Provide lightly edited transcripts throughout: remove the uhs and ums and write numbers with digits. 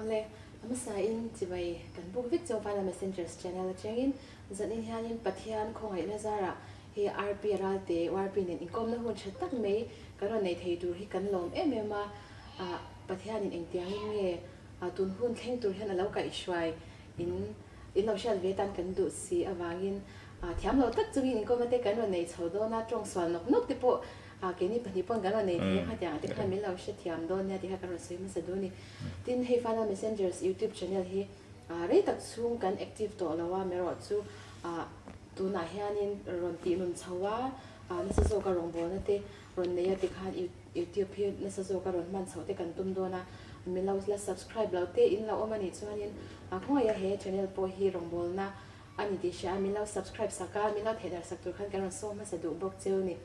Awle, a hmasain chibai kan buk vek chu Final Messengers channel atangin zanin hianin Pathian khawngaihna zarah hei RP Ralte URP nen inkawmna hun tha tak mai kan rawn nei thei tur hi kan lawm em em a, ah Pathianin engtiangin nge tun hun thleng tur hian a lo kaihhruai in in lo hriat ve tan kan duh si avangin thiam lo tak chungin inkawmna te kan rawn nei chho dawn a, tawng sual nawk nawk te pawh keini pahnih pawn kan rawn nei thei a, khatiang ah te khan min lo hrethiam dawn nia tih kha kan rawn sawi hmasa duh a ni. Tin, hei Final Messengers YouTube channel hi rei tak chhung kan active tawh lo a, amaherawh chu tunah hianin rawn tih nun chho a, nasa zawka rawngbawlna te rawn nei a tikhan YouTube hi nasa zawka rawn hman chhoh te kan tum dawn a, min lo la subscribe lo te in lo awm a nih chuanin khawngaih a he channel pawh hi rawngbawlna a ni tih hria a, min lo subscribe sak a, min lo theihdarh sak tur khan kan rawn sawm hmasa duh bawk cheu ni.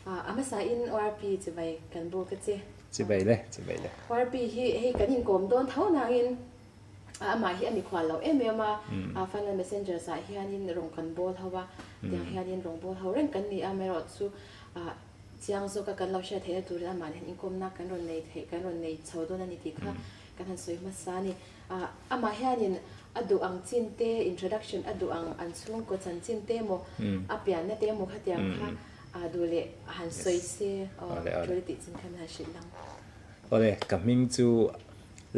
A hmasa in ORP chibai kan buk a che. Chibai le, chibai le. ORP hi hei kan inkawm dawn tho nangin amah hi a mikhual lo em em a, Final Messengers ah hianin rawng kan bawl ho a, tiang hianin rawng bawl ho reng kan ni a, amaherawhchu chiang zawka kan lo hriat theihna turin amah nen inkawmna kan rawn nei theih, kan rawn nei chho dawn a ni tih kha kan han sawi hmasa a ni. Amah hianin a duh ang chin te, introduction a duh ang an chhungkaw chanchin te emaw, a pianna te emaw khatiang kha duh leh a han sawi se aw, tul tih chin khan han hrilh lang. Awle, ka hming chu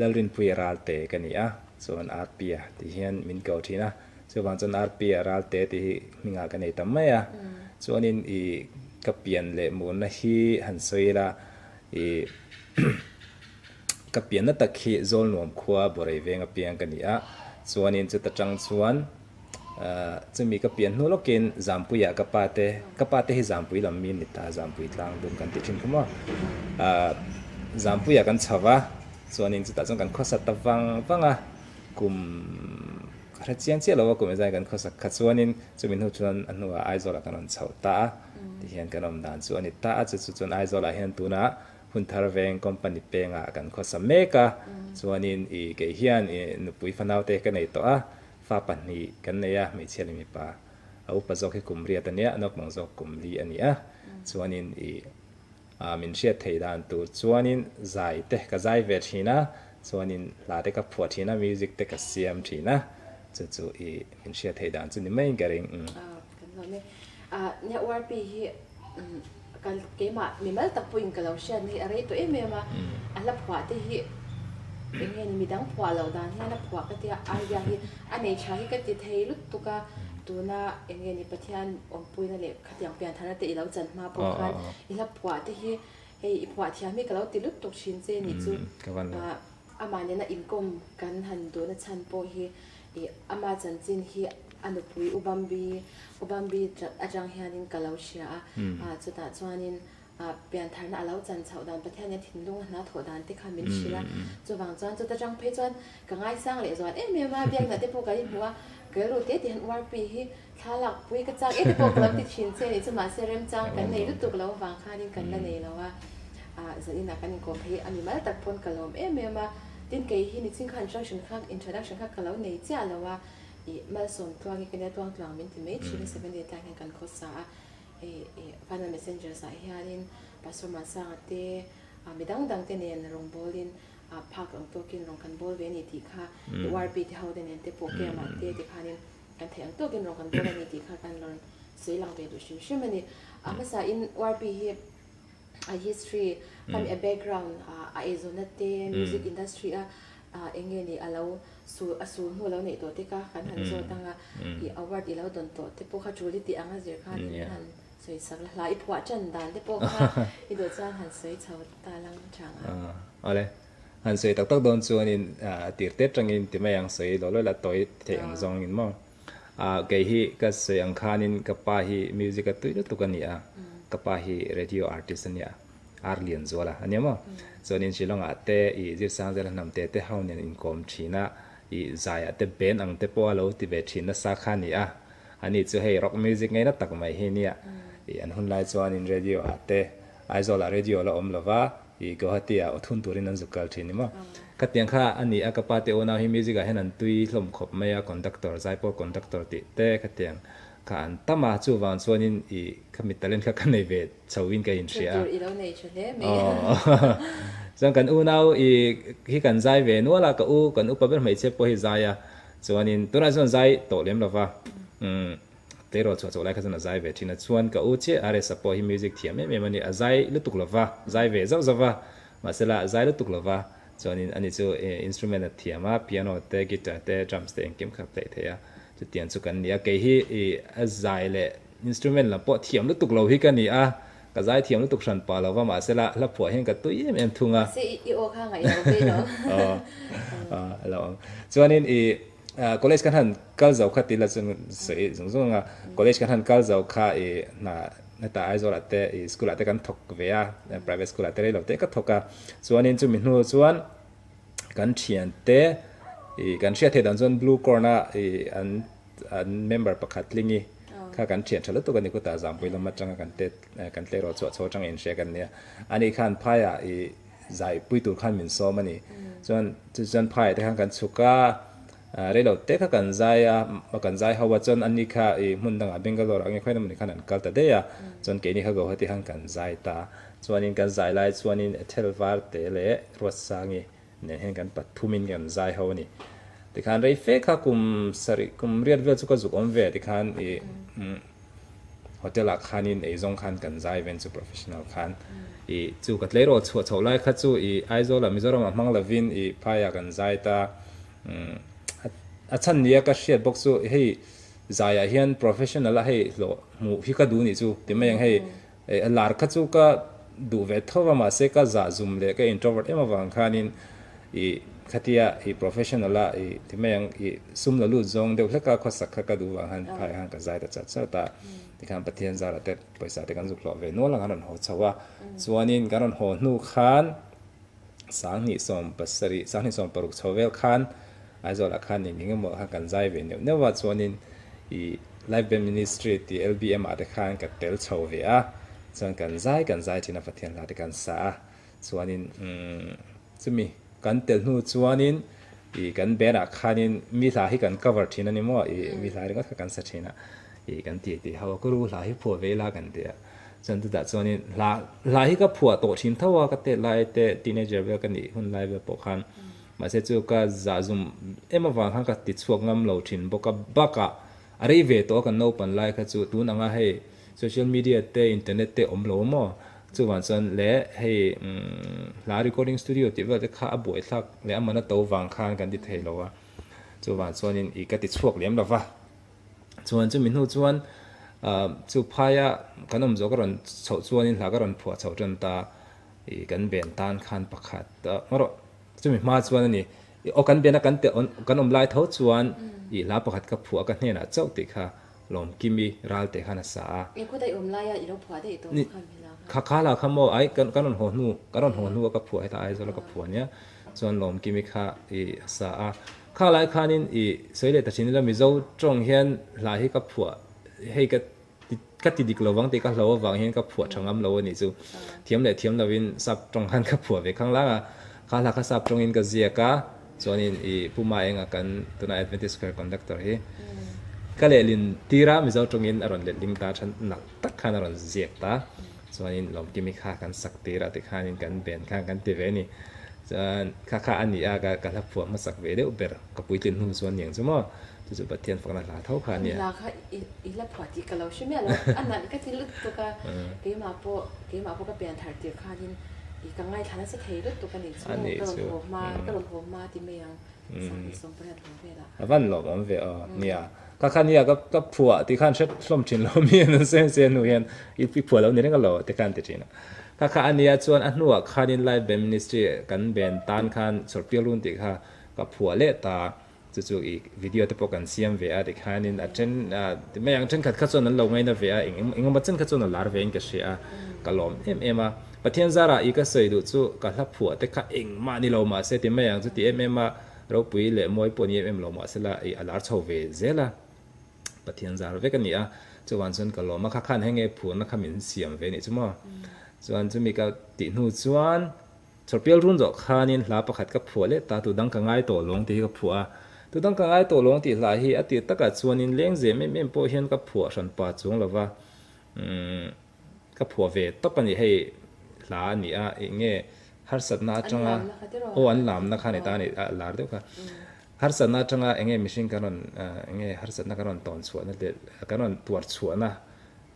Lalrinpuia Ralte ka ni a, chuan Arpia tih hian min ko thin a, chuvang chuan Arpia Ralte tih hi hmingah ka nei ta mai a, chuanin i ka pian leh murna hi han sawi ila i ka pianna tak hi Zawlnuam khua Borei veng apiang ka ni a, chuanin chuta tang chuan chumi ka pian hnu lawkin Zampuiah ka pa te, ka pa te hi Zampui lam mi an ni ta, Zampui tlang dum kan ti thin kha maw. Zampuiah kan chho va, chuanin chutah chuan kan khawsa ta vang vang a, kum ka hre chiang chiah lo a kum engzai kan khawsak kha chuanin chumi hnu chuan a hnuah Aizawlah kan rawn chhoh ta a, tihian kan awm dan chu a ni ta a, chu chu chuan Aizawlah hian tunah Hun thar veng company pengah kan khawsa mek a, chuanin i kei hian i nupui fanaute ka nei tawh a, fa pahnih kan nei a, hmeichhia leh mipa. A upa zawk hi kum riat a nia, a naupang zawk kum li a ni a, chuanin i min hriat theih dan tur chuanin zai te ka zai ve thin a, chuanin hla te ka phuah thin a, music te ka siam thin a, chu chu i min hriat theih dan chu ni maiin ka ring. Kan lawm e. Nia URP hi kan keimah mimal tak pawhin ka lo hriat na hi a rei tawh em em a, a hla phuah te hi eng nge ni midang phuah loh dan hian a phuah ka tia idea hi a nei tha hi ka ti thei lutuk a, tuna eng nge ni Pathian awmpuina leh khatiang pianthana te i lo chan hma pawh khan i hla phuah te hi hei i phuah thiam hi ka lo ti lutuk thin che ni chu amah nena inkawm kan han duhna chhan pawh hi Ih, ama chanchin hi a nupui U Bambi, U Bambi atang hianin ka lo hria a, ah chutah chuanin ah piantharna a lo chan chhoh dan, Pathianin a thinlung a hna thawh dan te kha min hrilh a, chuvang chuan chuta tang phei chuan ka ngaisang leh zual em em a, biakna te pawh kan inhmu a, ka rilru te te hian URP hi thla lak pui ka chak e te pawh ka lo ti thin che a nih chu, mahse remchang kan nei lutuk lo avang khanin kan la nei lo a, ah zaninah kan inkawm phei a mimal tak pawn ka lawm em em a. Tin kei hi nichin kha introduction kha introduction kha ka lo nei chiah lo a, ih Malsawm tluang hi ka nia tuang tluang min ti mai thin a seven day tlang hian kan khawsa a, ih ih Final Messengers ah hianin Pastor Mansanga te ah mi dang dang te nen rawn bawlin ah phak ang tawkin rawn kan bawl ve a ni tih kha i URP te ho te nen te pawh camp ah te tikhanin kan theih ang tawkin rawn kan bawl a ni tih kha kan rawn sawi lang ve duh hrim hrim a ni. A hmasa in URP hi a history khami a background a eizawnna te music industry a eng nge ni a lo sul a sul hnu a lo neih tawh te kha kan han zawt ang a ih award i lo dawn tawh te pawh kha tul i tih ang a zir khan in han sawi sak la hla i phuah tan dan te pawh kha i duh chuan han sawi chho ta lang chang a. Awle han sawi tak tak dawn chuanin a tir te atangin ti mai ang sawi law law la tawi theih ang zawngin maw. Kei hi ka sawi ang khanin ka pa hi music a tui lutuk a ni a, ka pa hi radio artist a nia, Ar Lianzuala a nia maw? Chuanin Shillong-ah te i Zirsangzela hnam te te ho nen inkawm thin a, i zaiah te band ang te pawh a lo ti ve thin nasa kha a ni a, ani chu hei rock music ngaina tak mai hi nia, i an hunlai chuanin radio-ah te Aizawl-ah radio a la awm lova, I Guwahati ah aw thun turin an zuk kal thin ni maw? Khatiang kha a ni a, ka pa te unau hi music ah hian an tui hlawm khawp mai a, conductor, zaipawl conductor tih te khatiang kha an tam a, chuvang chuanin i khami talent kha ka nei ve chho in ka inhria a. Thil tur i lo nei tha hle mai. Aw. Chuan kan unau i hi kan zai ve nual a, ka u kan upa ber hmeichhia pawh hi zai a, chuanin tunah chuan zai tawh lem lo va, umm tleirawl chhuah chhoh lai kha chuan a zai ve thin a, chuan ka u chiah RS-a pawh hi music thiam em em a ni, a zai lutuk lo va, zai ve zauh zauh va, mahsela a zai lutuk lo va, chuanin ani chu instrument a thiam a, piano te, guitar te, drums te engkim kha a play thei a, chutiang chu kan ni a, kei hi i a zai leh instrument lam pawh thiam lutuk lo hi ka ni a, Ka zaithiam lutuk hran pah lo va, mahse la hla phuah hian ka tui em em thung a. Mahse i aw kha ngaih lo ve lo. Aw, a lo awm. Chuanin i college kan han kal zo kha tila chu sawi zung zung anga, college kan han kal zo kha i hna hetah Aizawl ah te i school ah te kan thawk ve a, private school ah te rei lo te ka thawk a. Chuanin chumi hnu chuan kan thian te i kan hriat theih dan chuan blue corn a i an An member pakhat tlingi kha kan thian tha lutuk a ni kutah Zampui lam atanga kan tet kan tleirawl chhuah chho atanga inhria kan nia. Ani khan phaiah i zai pui tur khan min sawm a ni. Chuan chu chuan phaiah te khan kan chhuk a, reilo te kha kan zai a, kan zai ho a chuan ani kha i hmun dangah Bangalore ah nge khawi emaw ni khan an kal ta daih a, chuan keini kha Guwahati khan kan zai ta. Chuanin kan zai lai chuanin Ethel Varte leh Ruatsangi Nen hian kan pathumin kan zai ho a ni. Tikhan rei fe kha kum sarih kum riat vel chu ka zuk awm ve tikhan i hotel ah khanin eizawng khan kan zai ven chu professional khan i chu ka tleirawl chhuah chhoh lai kha chu i Aizawl ah Mizoram ah hmang lovin i phai ah kan zai ta a chhan nia ka hriat bawk chu hei zai ah hian professional a hei hlawh hmuh hi ka duh nih chu ti mai ang hei A lar kha chu ka duh ve tho va mahse ka zah zum leh ka introvert em avang khanin i khatia i professional a i ti mai ang i sum la lut zawng deuh hlek a khawsak kha ka duh vang khan phai khan ka zai ta chat chat a tikhan Pathian zara te pawisa te kan zuk hlawh ve nual ang an rawn haw chho a chuanin kan rawn haw hnu khan Sanghnih 70, Sanghnih 60 chho vel khan Aizawlah khan eng eng emaw khan kan zai ve neuh neuh a, chuanin i Life Band Ministry tih LBM ah te khan ka tel chho ve a, chuan kan zai kan zai thin a Pathian hla te kan sa a, chuanin umm chumi kan tel hnu chuanin i kan band ah khanin mi hla hi kan cover thin a ni maw, i mi hla ringawt kha kan sa thin a, i kan tih tih ho a, ka ru hla hi phuah ve ila kan ti a. Chuan chutah chuanin hla hla hi ka phuah tawh thin tho a, ka tet lai te teenager vel ka nih hun lai vel pawh khan mahse chu ka zah zum em avang khan ka ti chhuak ngam lo thin bawk a, bakah a rei ve tawh a kan naupan lai kha chu tun anga hei social media te internet te awm lo maw chuvang chuan leh hei hla recording studio tih vel te kha a buaithlak leh a man a to vang khan kan ti thei lo a, chuvang chuanin ih ka ti chhuak lem lo va. Chuan chumi hnu chuan chu phaia kan awm zawh ka rawn chhoh chuanin hla ka rawn phuah chhoh tan ta i kan ben tan khan pakhat erawh chumi hma chuan a ni aw kan bena kan te kan awm lai tho chuan i hla pakhat ka phuah ka hnenah chauh tih kha Lawmkimi Ralte khan a sa a. Eng khaw daih awm laia i lo phuah daih tawh kha mi hla kha. Kha kha la kha maw ai kan rawn haw hnu kan rawn haw hnu a ka phuah hetah Aizawl a ka phuah nia chuan Lawmkimi kha i a sa a. Kha lai khanin i sawi leh ta thin ila Mizo tawng hian hla hi ka phuah hei ka ka ti dik lovang tih ka hlo avang hian ka phuah tha ngam lo a nih chu. Thiam leh thiam lovin sap tawng khan ka phuah ve khang lang a, kha hla kha sap tawngin ka ziak a, chuanin i Pu Maenga kan tuna Adventist Square Conductor hi ka lehlin tir a, Mizo tawngin a rawn letling ta than nalh tak khan a rawn ziak ta. Chuanin Lawmkimi kha kan sak tir a tikhanin kan ben khan kan ti ve a ni. Chuan kha kha a ni a, ka ka hla phuah hmasak ve deuh ber ka puitlin hnu chuan niang chu maw, chu chu Pathian fakna hla tho kha a nia. Hla kha i i hla phuah tih ka lo hre miah lo, a nalh ka ti lutuk a, keimah pawh keimah pawh ka pian thar tir khanin i ka ngaithla nasa thei lutuk a nih chu maw, ka rawn haw hma ka rawn haw hma ti mai ang. A van lawm awm ve aw. Nia. Ka kha nia ka ka phuah tih khan hre hlawm thin lo mi an sen sen hnu hian i i phuah lo ni reng a lo ti khan ti thin a. Ka kha a nia chuan a hnuah khanin Life Band Ministry kan ben tan khan Chawrpial run tih kha ka phuah leh ta. Chu chu i video te pawh kan siam ve a tikhanin a then ti mai ang thenkhat kha chuan an lo ngaina ve a eng engemaw chen kha chuan a lar ve in ka hria a ka lawm em em a. Pathian zarah i ka sawi duh chu ka hla phuah te kha engmah ni lo mahse ti mai ang chu ti em em a, ropui leh mawi pawh ni em em lo mahse la i a lar chho ve zel a, Pathian zar vek a ni a, chuvang chuan ka lawm a, kha khan heng nge phurna kha min siam ve nih chu maw. Chuan chumi ka tih hnu chuan chawrpial run zawh khanin hla pakhat ka phuah leh ta, tudang ka ngai tawh lawng tih hi ka phuah a, tudang ka ngai tawh lawng tih hla hi a tir takah chuanin lengzem em em pawh hian ka phuah hranpa chuang lova, umm. Ka phuah ve tawp a ni, hei hla a ni a, eng nge Harsatna atanga aw an lamna kha ni ta a ni, a lar deuh kha. Harsatna atanga eng nge mihring kan rawn eng nge harsatna kan rawn tawn chhuahna te kan rawn tuar chhuahna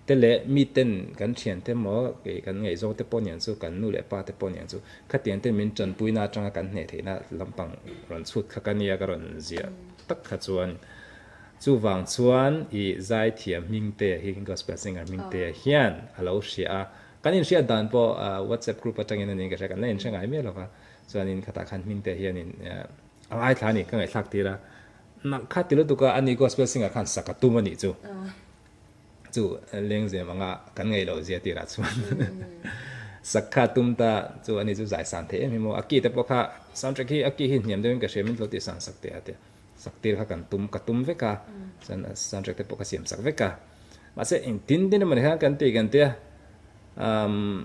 te leh miten kan thiante emaw kei kan ngaihzawng te pawh niang chu kan nu leh pa te pawh niang chu khatiang te min tanpuina atanga kan hneh theihna lampang rawn chhut kha ka nia ka rawn ziah tak kha chuan chuvang chuan i zaithiam Hmingtea hi gospel singer Hmingtea hian a lo hria a Kan inhriat dan pawh WhatsApp group atangin a niin ka hria, kan la inhre ngai miah lo va, chuanin khatah khan Hmingte hianin a ngaithla a ni, ka ngaihthlak tir a, nalh kha ti lutuk a, ani gospel singer khan sak a tum a nih chu, chu lengzem anga kan ngaih loh zia tirah chuan sak kha a tum ta, chu ani chu zai san theih em hi maw, a key te pawh kha soundtrack hi a key hi hniam deuhin ka hria min lo tih san sak teh a tia, sak tir kha kan tum ka tum vek a, chuan soundtrack te pawh ka siam sak vek a. Mahse engtin tin emawni khan kan ti kan tia umm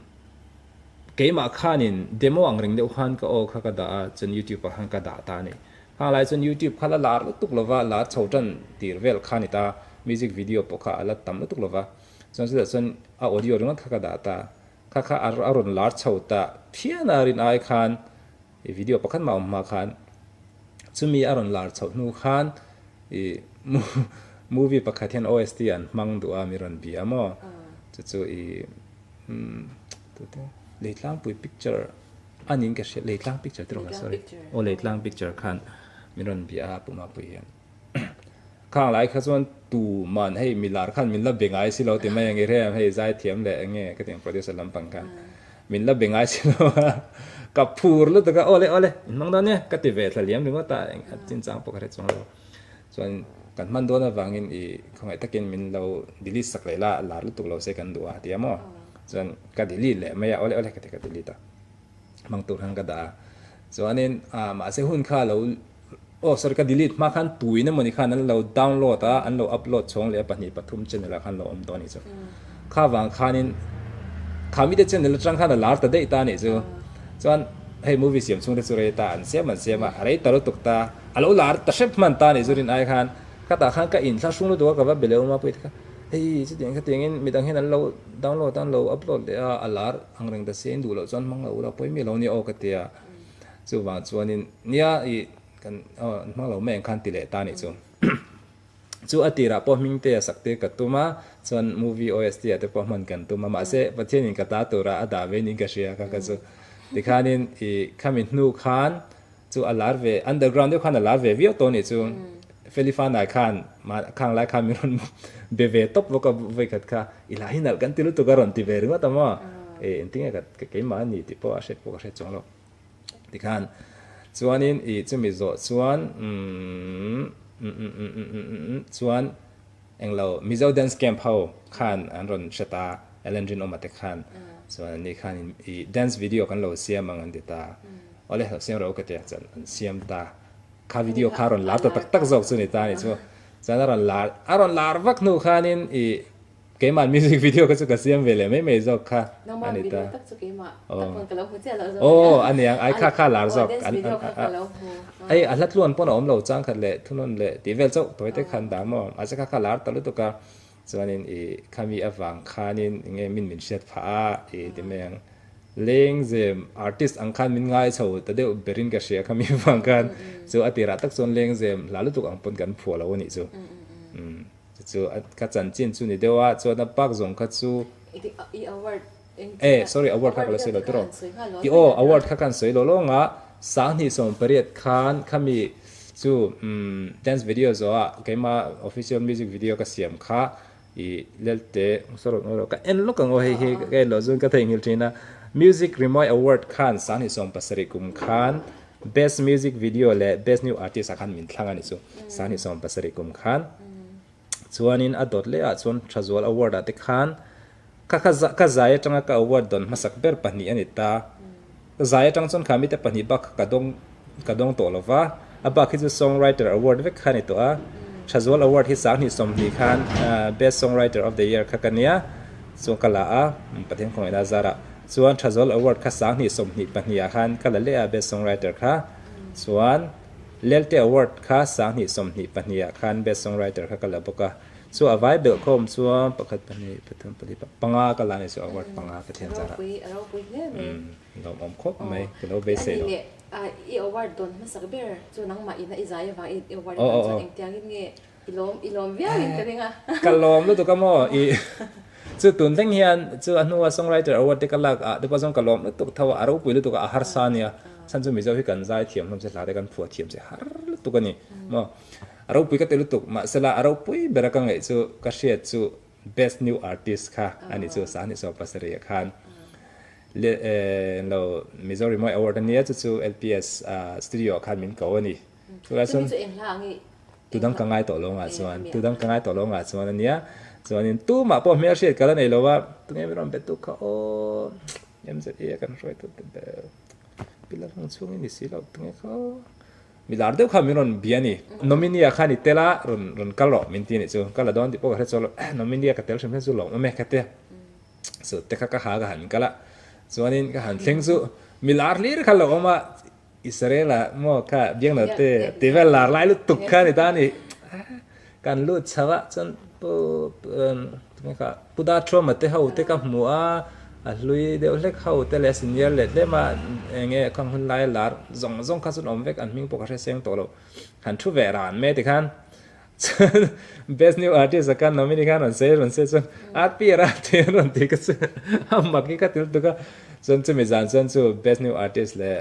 keimah khanin demo ang reng deuh khan ka aw kha ka dah a chuan youtube ah khan ka dah ta a ni. Khang lai chuan youtube kha la lar lutuk lova lar chho tan tir vel kha a ni ta music video pawh kha a la tam lutuk lova chuan chutah chuan a audio ringawt kha ka dah ta kha kha a rawn lar chho ta phian a rin ai khan I video pakhat mah awm hma khan chumi a rawn lar chhoh hnu khan i movie pakhat hian OST an hmang duh a mi rawn bia maw chu chu i tute Leitlangpui picture a niin ka hria Leitlang picture tiraw ka sorry aw Leitlang picture khan min rawn bia a Pumapui hian. Khang lai kha chuan tu man hei milar khan min la be ngai si lo ti mai ang i rem hei zai thiam leh eng nge ka ti ang producer lampang khan min la be ngai si lo a ka phur lutuk a awle awle in hmang dawn nia ka ti ve thla liam ringawt a eng a chinchang pawh ka hre chuang lo chuan kan hman dawn avangin i khawngaih takin min lo delete sak leh la lar lutuk lo se kan duh a ti a maw chuan ka delete leh mai a awle awle ka ti ka delete a hmang tur khan ka dah a chuanin ah mahse hun kha lo Aw sorry ka delete hma khan tuin emawni khan an lo download a an lo upload chhawng leh a pahnih pathum channel ah khan lo awm tawh a nih chu. Kha vang khanin kha mite channel atang khan a lar ta daih ta a nih chu. Chuan hei movie siam chhung te chu rei ta an siam an siam a a rei ta lutuk ta a lo lar ta hrep hman ta a nih chu rin ai khan khatah khan ka inthlahrung lutuk a ka va be leh awm a puite kha hei chutiang khatiangin midang hian an lo download a an lo upload leh a a lar ang reng ta sia in duh loh chuan hmang lo ula pawimawh lo nia aw ka ti a. Chuvang chuanin nia i kan hmang lo mai ang khan ti leh ta nih chu. Chu a tirah pawh Hmingtea sak tir ka tum a, chuan movie OST ah te pawh hman kan tum a, mahse Pathianin ka ta tura a dah ve niin ka hria kha kha chu. Tikhanin i khami hnu khan chu a lar ve, underground deuh khan a lar ve viau tawh nih chu. Feli Fanai khan khang lai khan min rawn be ve tawp bawk a vawikhat kha, i la hi nalh kan ti lutuk a rawn ti ve ringawt a maw. E engtinge ka keimah a ni tih pawh a hriat pawh ka hre chuang lo. Tikhan chuanin i chumi zawh chuan umm umm chuan englo Mizo Dance Camp ho khan an rawn hre ta Ellen Rinawma te khan chuan ani khan i dance video kan lo siam ang an ti ta awle lo siam rawh u ka ti a chuan an siam ta kha video kha a rawn lar ta tak tak zawk chu ni ta a ni chu chuan a rawn lar a rawn lar vak hnu khanin i Keimah music video kha chu ka siam ve leh mai mai zawk kha a ni ta. Aw a niang ai kha kha lar zawk ai a hla tluan pawn a awm lo chang khat leh thunawn leh tih vel chauh tawi te khan dah maw mahse kha kha lar ta lutuk a chuanin i khami avang khanin enge min min hriat phah a i ti mai ang lengzem artist ang khan min ngai chho ta deuh berin ka hria khami avang khan chu a tirah tak chuan lengzem hla lutuk ang pawn kan phuah lo a nih chu. Chu chu ka chanchin chu ni deuh a, chuan a bak zawng kha chu I award Eh sorry award kha ka la sawi lo tawh I aw award kha kan sawi lo lawng a, sanghnih 18 khan khami chu umm dance video zawh a keima official music video ka siam kha i lelte sorry ka en lawk ang aw hei hi ka en loh chuan ka theihnghilh thin a music rimawi award khan sanghnih 70 kum khan Best Music Video leh Best New Artist ah khan min thlang a ni chu. Sanghnih 70 kum khan. Chuanin a dawt leh ah chuan Thazual Award ah te khan kha kha ka zai atanga ka award dawn hmasak ber pahnih a ni ta. Ka zai atang chuan kha mite pahnih bak kha ka dawng ka dawng tawh lo va. A bak hi chu Songwriter Award vek kha a ni tawh a. Thazual Award hi sanghnih 20 khan Best Songwriter of the Year kha ka nia. Chuan ka la a, Pathian khawngaihna zarah. Chuan Thazawl Award kha 20 22 ah khan ka la leh a Best Songwriter kha. Chuan Lelte Award kha 20 22 ah khan Best Songwriter kha ka la bawk a. Chu a vai belh khawm chuan pakhat, pahnih, pathum, pali, panga ka la ni chu award panga Pathian zarah. Ropui, a ropui hle mai. Lawmawm khawp mai, ka lo beisei lo. Ani leh i award dawn hmasak ber chu nangmah ina i zai avang i award i dawn chuan engtiangin nge i lawm, i lawm viau in ka ring a. Ka lawm lutuk a maw i chu tun thleng hian chu a hnua songwriter award te ka lak ah te pawh chuan ka lawm lutuk tho a, a ropui lutuk a, a harsa ania. Chhan chu Mizo hi kan zai thiam hlawm che hla te kan phuah thiam che har lutuk a ni maw. A ropui ka ti lutuk, mahsela a ropui bera ka ngaih chu ka hriat chu Best New Artist kha a ni chu Sahni Sawm pasarih ah khan le lo Mizo Rimawi Award a nia chu chu LPS studio ah khan min ko a ni. Chulai chuan tudang ka ngai tawh lo ngah chuan tudang ka ngai tawh lo ngah chuan a nia chuanin tumah pawh hmelhriat ka la nei lo a tunge min rawn be tuk kha aw MZA a kan hruaitu te ber pillar hmang chhungin ni si lo tunge kha aw. Mi lar deuh kha min rawn bia a ni. Nominee ah khan i tel a, rawn rawn kal rawh min ti a nih chu. Kal la dawn tih pawh ka hre chuang lo. Nominee ah ka tel hrim hrim chu lawm awm e ka ti a. Chu te kha ka ha ka han kal a. Chuanin ka han thleng chu mi lar hlir kha lo awm a, Israel ah maw kha biakna te ti vel lar lai lutuk kha a ni ta a ni. Kan lut chho a, chuan pu tunge kha Pu Darthuama te ho te ka hmu a, a hlui deuh hlek ho te leh senior leh tlem a eng nge khang hun laia lar zawng zawng kha chuan awm vek an hming pawh ka hre seng tawh lo. Han thu ve ran mai tikhan chuan best new artist a khan nominee khan rawn sawi rawn sawi chuan RP ra tih an rawn ti ka chu a mak hi ka ti lutuk a, chuan chumi zan chuan chu best new artist leh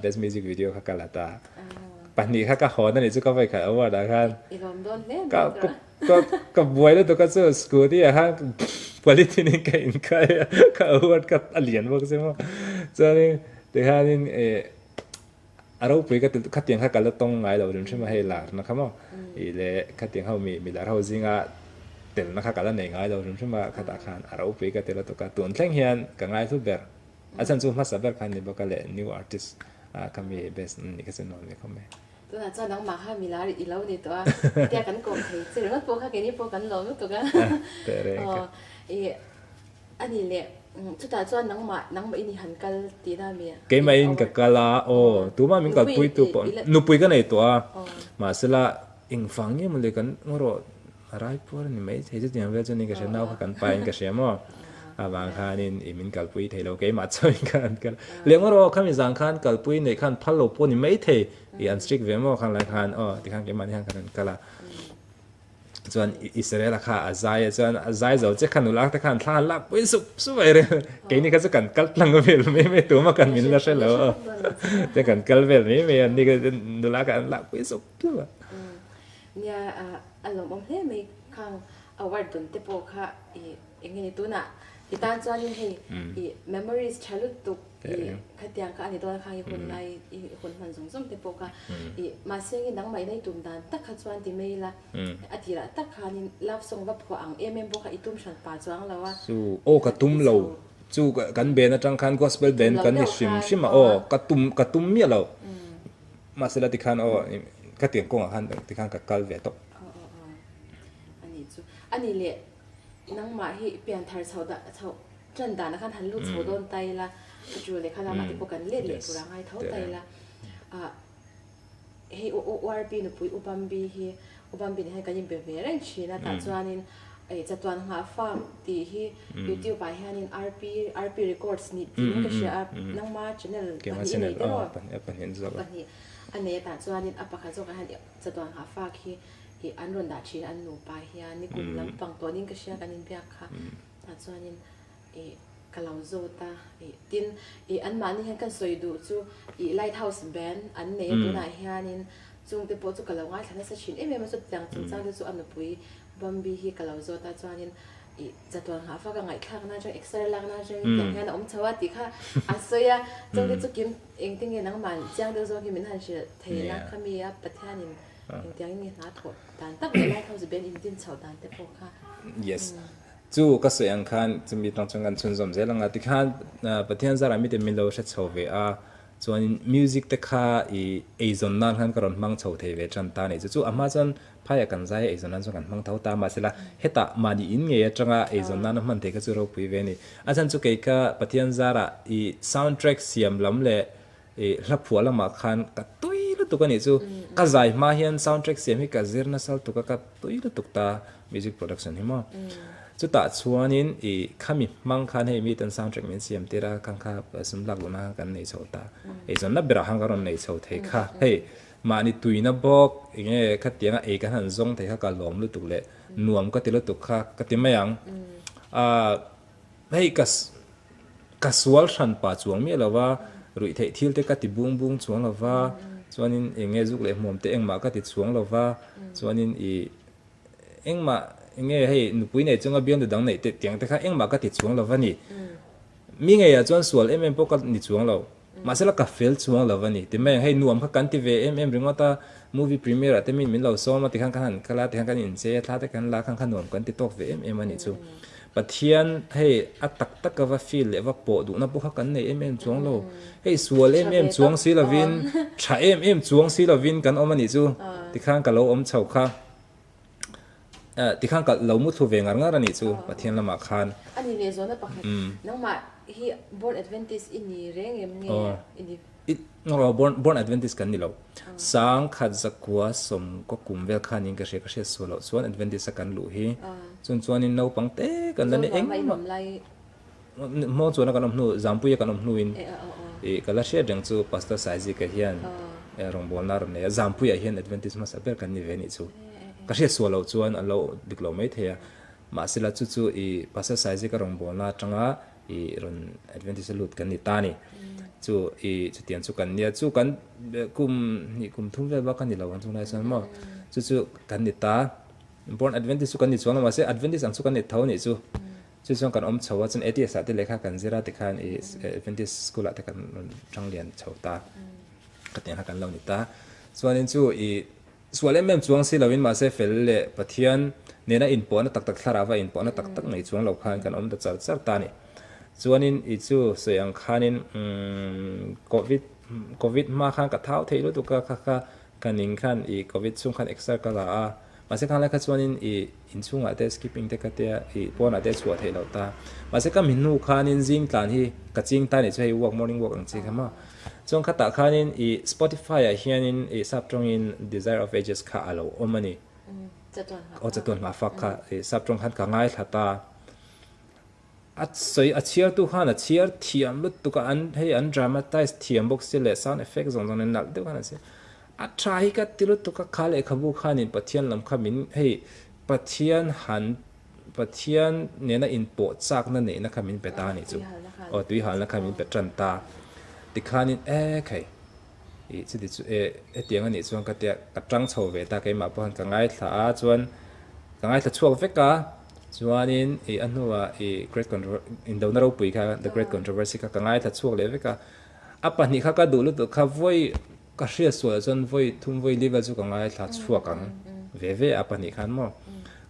best music video kha ka la ta. Pahnih kha ka hawn a nih chu ka vawi khat award ah khan ka ka ka buai lutuk a chu scooty ah khan polythene in ka in khai a ka award kha a lian bawk si maw chuanin tikhanin ih a ropui ka ti khatiang kha ka la tawng ngai lo hrim hrim a hei lar na kha maw ih leh khatiang ho mi mi lar ho zinga telna kha ka la nei ngai lo hrim hrim a khatah khan a ropui ka ti lutuk a tun thleng hian ka ngaihlu ber a chhan chu hmasa ber kha a ni bawk a leh new artist A ka mi best ni ka chu nuam ve khawp mai. Tunah chuan nangmah kha milar i lo ni tawh a, hetia kan kawm thei che ringawt pawh kha keini pawh kan lawm lutuk a. Teh reng ka. Aw i a ni leh chutah chuan nangmah nangmah in i han kal tihna mi? Keimah in ka kal a, aw tumah min kalpui tu pawh nupui ka nei tawh a, mahsela engvang nge mawle kan ngaw rawh A raipuar a ni mai thei chutiang vel chuan ka hria nau kha kan pa in ka hria maw avang khanin i min kalpui thei lo keimah chuan ka han kal leh ngawt aw khami zan khan kalpui neih khan phal lo pawh ni mai thei i an strict ve maw khan lai khan aw tikhan keimah ni khan kan han kal a chuan Israel a kha a zai a chuan a zai zo che khan nula te khan thla han lak pui sup sup mai reng keini kha chu kan kal tlang vel mai mai tuma kan min la hre lo aw te kan kal vel mai mai a ni nula kha an lak pui sup sup a. Nia a lawmawm hle mai khang award dawn te pawh kha i eng nge ni tunah i tan chuanin hei i memories tha lutuk i khatiang kha a ni dawn a khang i hun lai i hun hman zawng zawng te pawh kha i mahse nge nangmah in a i tum dan tak kha chuan ti mai ila a tirah tak khanin love song va phuah ang em em pawh kha i tum hran pa chuang lo a. Chu aw ka tum lo chu kan band atang khan gospel band kan ni hrim hrim a aw ka tum ka tum miah lo. Mahsela tikhan aw ka tiang kawngah khan tikhan ka kal ve tawp. Aw aw aw ani chu ani leh nangmah hi pianthar chho dah chho tan danah khan han lut chho dawn ta ila a chu lehkha lamah te pawh kan let leh tur a ngai tho ta ila ah hei u u RP nupui u Bambi hi u Bambi nen hian kan inbe ve reng thin a tah chuanin ih chatuan nghah farm tih hi youtube ah hianin RP RP records nih tiin ka hria a nangma channel pahnih a nei deuh a pahnih a nei a tah chuanin a pakhat zawkah hian chatuan nghah fak hi ih an rawn dah thin a an nupa hian nikum lampang tawnin ka hria kan inbiak kha tah chuanin ih ka lo zawt a ih tin ih anmahni hian kan sawi duh chu ih lighthouse band an nei a tunah hianin chungte pawh chu ka lo ngaithla nasa thin em em a chutiang chungchang te chu a nupui Bambi hi ka lo zawt a chuanin ih chatuan nghah fak a ngaihthlak na atang exer lak na atangin tiang hian a awm chho a tih kha a sawi a chungte chu kim engtin nge nangmah chiang deuh zawk hi min han hrilh thei la khami a Pathianin engtiangin nge hna thawh dan tak leh Lighthouse band in din chhoh dan te pawh kha. Yes. Chu ka sawi ang khan chumi tang chuan kan chhunzawm zel ang a tikhan Pathian zarah mite min lo hre chho ve a chuanin music te kha ih eizawn nan khan ka rawn hmang chho thei ve tan ta a ni chu chu a hma chuan Phaiah kan zai a eizawn nan chuan kan hmang tho ta mahsela hetah mahni in ngei atanga eizawn nana hman thei kha chu ropui ve a ni. A chhan chu kei kha Pathian zarah i sound track siam lam leh i hla phuah lamah khan ka tui lutuk. lutuk a nih chu. Ka zai hma hian soundtrack siam hi ka zir nasa lutuk a, ka tui lutuk ta music production hi maw. Chutah chuanin i khami hmang khan hei miten soundtrack min siam tir a, khang kha sum lak luhna khan kan nei chho ta. Eizawnna berah khan ka rawn nei chho thei kha. Hei mahni tuina bawk enge khatianga ei kan han zawng thei kha ka lawm lutuk leh nuam ka ti lutuk kha ka ti mai ang. Ahh hei ka ka sual hran pah chuang miah lo va, ruih theih thil te ka ti bung bung chuang lo va, chuanin enge zuk leh hmuam te engmah ka ti chuang lo va, chuanin ih engmah enge hei nupui nei chunga bialnu dang neih te tiang te kha engmah ka ti chuang lo va ni. Mi ngeiah chuan sual em em pawh ka ni chuang lo. Mahsela ka fel chuang lo a ni. Ti mai ang, hei nuam kha kan ti ve em em ringawt a, movie premiere ah te min min lo sawm a tikhan ka han kal a, tikhan kan inchei a, thla te kan la khan kha nuam kan ti tawk ve em em a nih chu. Pathian hei a tak tak a va feel leh va pawh duhna pawh kha kan nei em em chuang lo. Hei sual em em chuang si lovin, tha em em chuang si lovin kan awm a nih chu. Tikhan ka lo awm chho kha. Tikhan ka lo muthlu ve ngar ngar a nih chu Pathian lamah khan. A ni leh zawhna pakhat, nangmah hi Born Adventist i ni reng em nge i ni? Aw, Born Adventist kan ni lo. Sangkhat zakua sawmkaw kum vel khanin ka hria, ka hriat sual loh chuan Adventist a kan luh hi. Chun chuanin naupang te kan la ni engmah. Hmawng chuan a kan awm hnu, Zampuia kan awm hnuin ih ka la hriat reng chu Pastor Saizika hian rawngbawlna a rawn nei a, Zampuiah hian Adventist hmasa ber kan ni ve anih chu. Ka hriat sual loh chuan an lo dik lo mai thei a, mahsela chu chu ih Pastor Saizika rawngbawlna atanga ih rawn Adventist a lut kan ni ta a ni. Chu ih chutiang chu kan nia, chu kan kum hnih kum thum vel bak a ni lo ang chunglai chuan maw, chu chu kan ni ta. Born Adventist chu kan ni chuang lo mahse Adventist ang chu kan ni tho anih chu. Chu chuan kan awm chho a, chuan ATS ah te lehkha kan zir a tikhan i Adventist school ah te kan rawn tang lian chho ta, khatiang kha kan lo ni ta. Chuanin chu i sual em em chuang si loin mahse fel leh Pathian nena inpawhna tak tak thlarau a inpawhna tak tak nei chuang lo khan kan awm ta char char ta a ni. Chuanin i chu sawi ang khanin umm Covid Covid hma khan ka thau thei lutuk a kha kha ka ning khan i Covid chhung khan exer ka la a. Mahse khanglai kha chuanin i inchhungah te skipping te ka tia i pawnah te chhuah theih loh ta. Mahse ka mi hnu khanin zing tlan hi ka ching ta nih chu hei walk morning walk ang chi kha maw. Chuan khatah khanin i Spotify ah hianin i sap tawngin Desire of Ages kha a lo awm a ni. Aw chatuan hma fak kha i sap tawng khan ka ngaithla ta. A sawi a chhiartu khan a chhiar thiam lutuk a, an hei an dramatize thiam bawk si leh sound effect zawng zawng nen nalh deuh khan an siam. A tha hi ka ti lutuk a, kha lehkhabu khanin Pathian lam kha min hei Pathian han Pathian nena inpawh chakna neihna kha min pe ta a nih chu. Aw tuihalna kha min pe tan ta. Tikhanin e khai ih chuti chu e hetiang a nih chuan ka tia ka tang chho ve ta keimah pawh khan ka ngaithla a chuan ka ngaithla chhuak vek a. Chuanin ih a hnuah ih Great Contro Indona ropui kha The Great Controversy kha ka ngaithla chhuak leh vek a. A pahnih kha ka duh lutuk kha vawi ka hriat sual chuan vawi thum vawi li vel chu ka ngaithla chhuak ang ve ve a pahnih khan maw.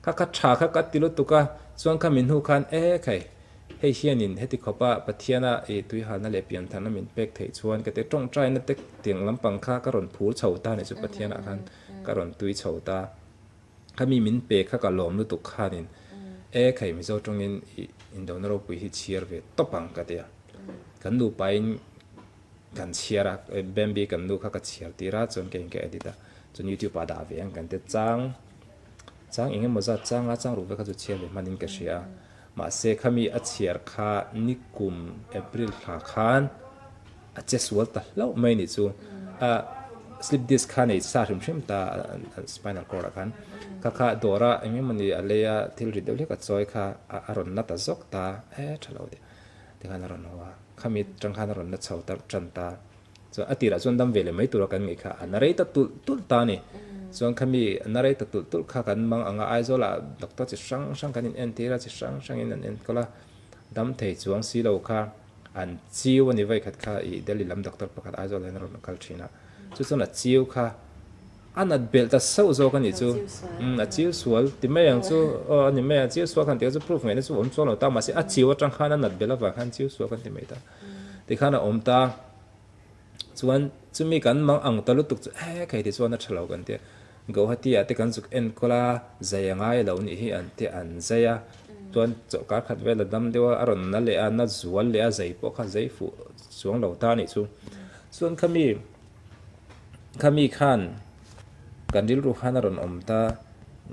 Kha kha tha kha ka ti lutuk a, chuan kha min hnu khan e khai hei hianin heti khawpa Pathiana ih tuihalna leh piantharna min pek theih chuan ka ti tawngtaina te tiang lampang kha ka rawn phur chho ta nih chu Pathianah khan ka rawn tui chho ta. Khami min pe kha ka lawm lutuk khanin e khai Mizo tawngin i Indona ropui hi chhiar ve tawp ang ka ti a. Kan nupain kan chhiar a, Bambi kan nu kha ka chhiar tir a, chuan keiin ka edit a, chuan YouTube ah dah ve ang kan ti chang chang eng emaw zat changa chang ruk ve kha chu chhiar ve hmanin ka hria a. Mahse khami a chhiar kha nikum April thla khan a che sual ta hlauh mai nih chu. A slip disc kha nei sa hrim hrim ta spinal cord ah khan. Kha kha dawr a eng emawni a lei a thil rit deuh hlek a chawi kha a rawn na ta zawk ta e tha lo deuh tikhan a rawn haw a. Khami tang khan a rawn na chho ta tan ta. Chuan a tirah chuan dam ve leh mai tura kan ngaih kha a na rei ta tulh tulh ta a ni. Chuan khami a na rei ta tulh tulh kha kan mang anga Aizawlah doctor chi hrang hrang kan in entir a, chi hrang hrangin an enkawl a, dam thei chuang si lo kha an chiu a ni vawi khat kha ih Delhi lam doctor pakhat Aizawlah hian a rawn kal thin a. Chu chuan a chiu kha a nat belh ta sauh zawk a nih chu. Umm a chiu sual ti mai ang chu aw a ni mai ang chiu sual khan tih kha chu proof ngaihna chu awm chuang lo ta mahse a chiu atang khan a nat belh avang khan chiu sual kan ti mai ta. Tikhan a awm ta. Chuan chumi kan mang ang ta lutuk chu he khei ti chuan a tha lo kan ti a. Guwahati ah te kan zuk enkawl a, zai a ngai lo nih hi an ti an zai a. Chuan chawlhkar khat vel a dam deuh a, a rawn na leh a, na zual leh a, zai pawh kha zai fuh chuang lo ta a nih chu. Chuan khami. Khami khan kan rilru khan a rawn awm ta,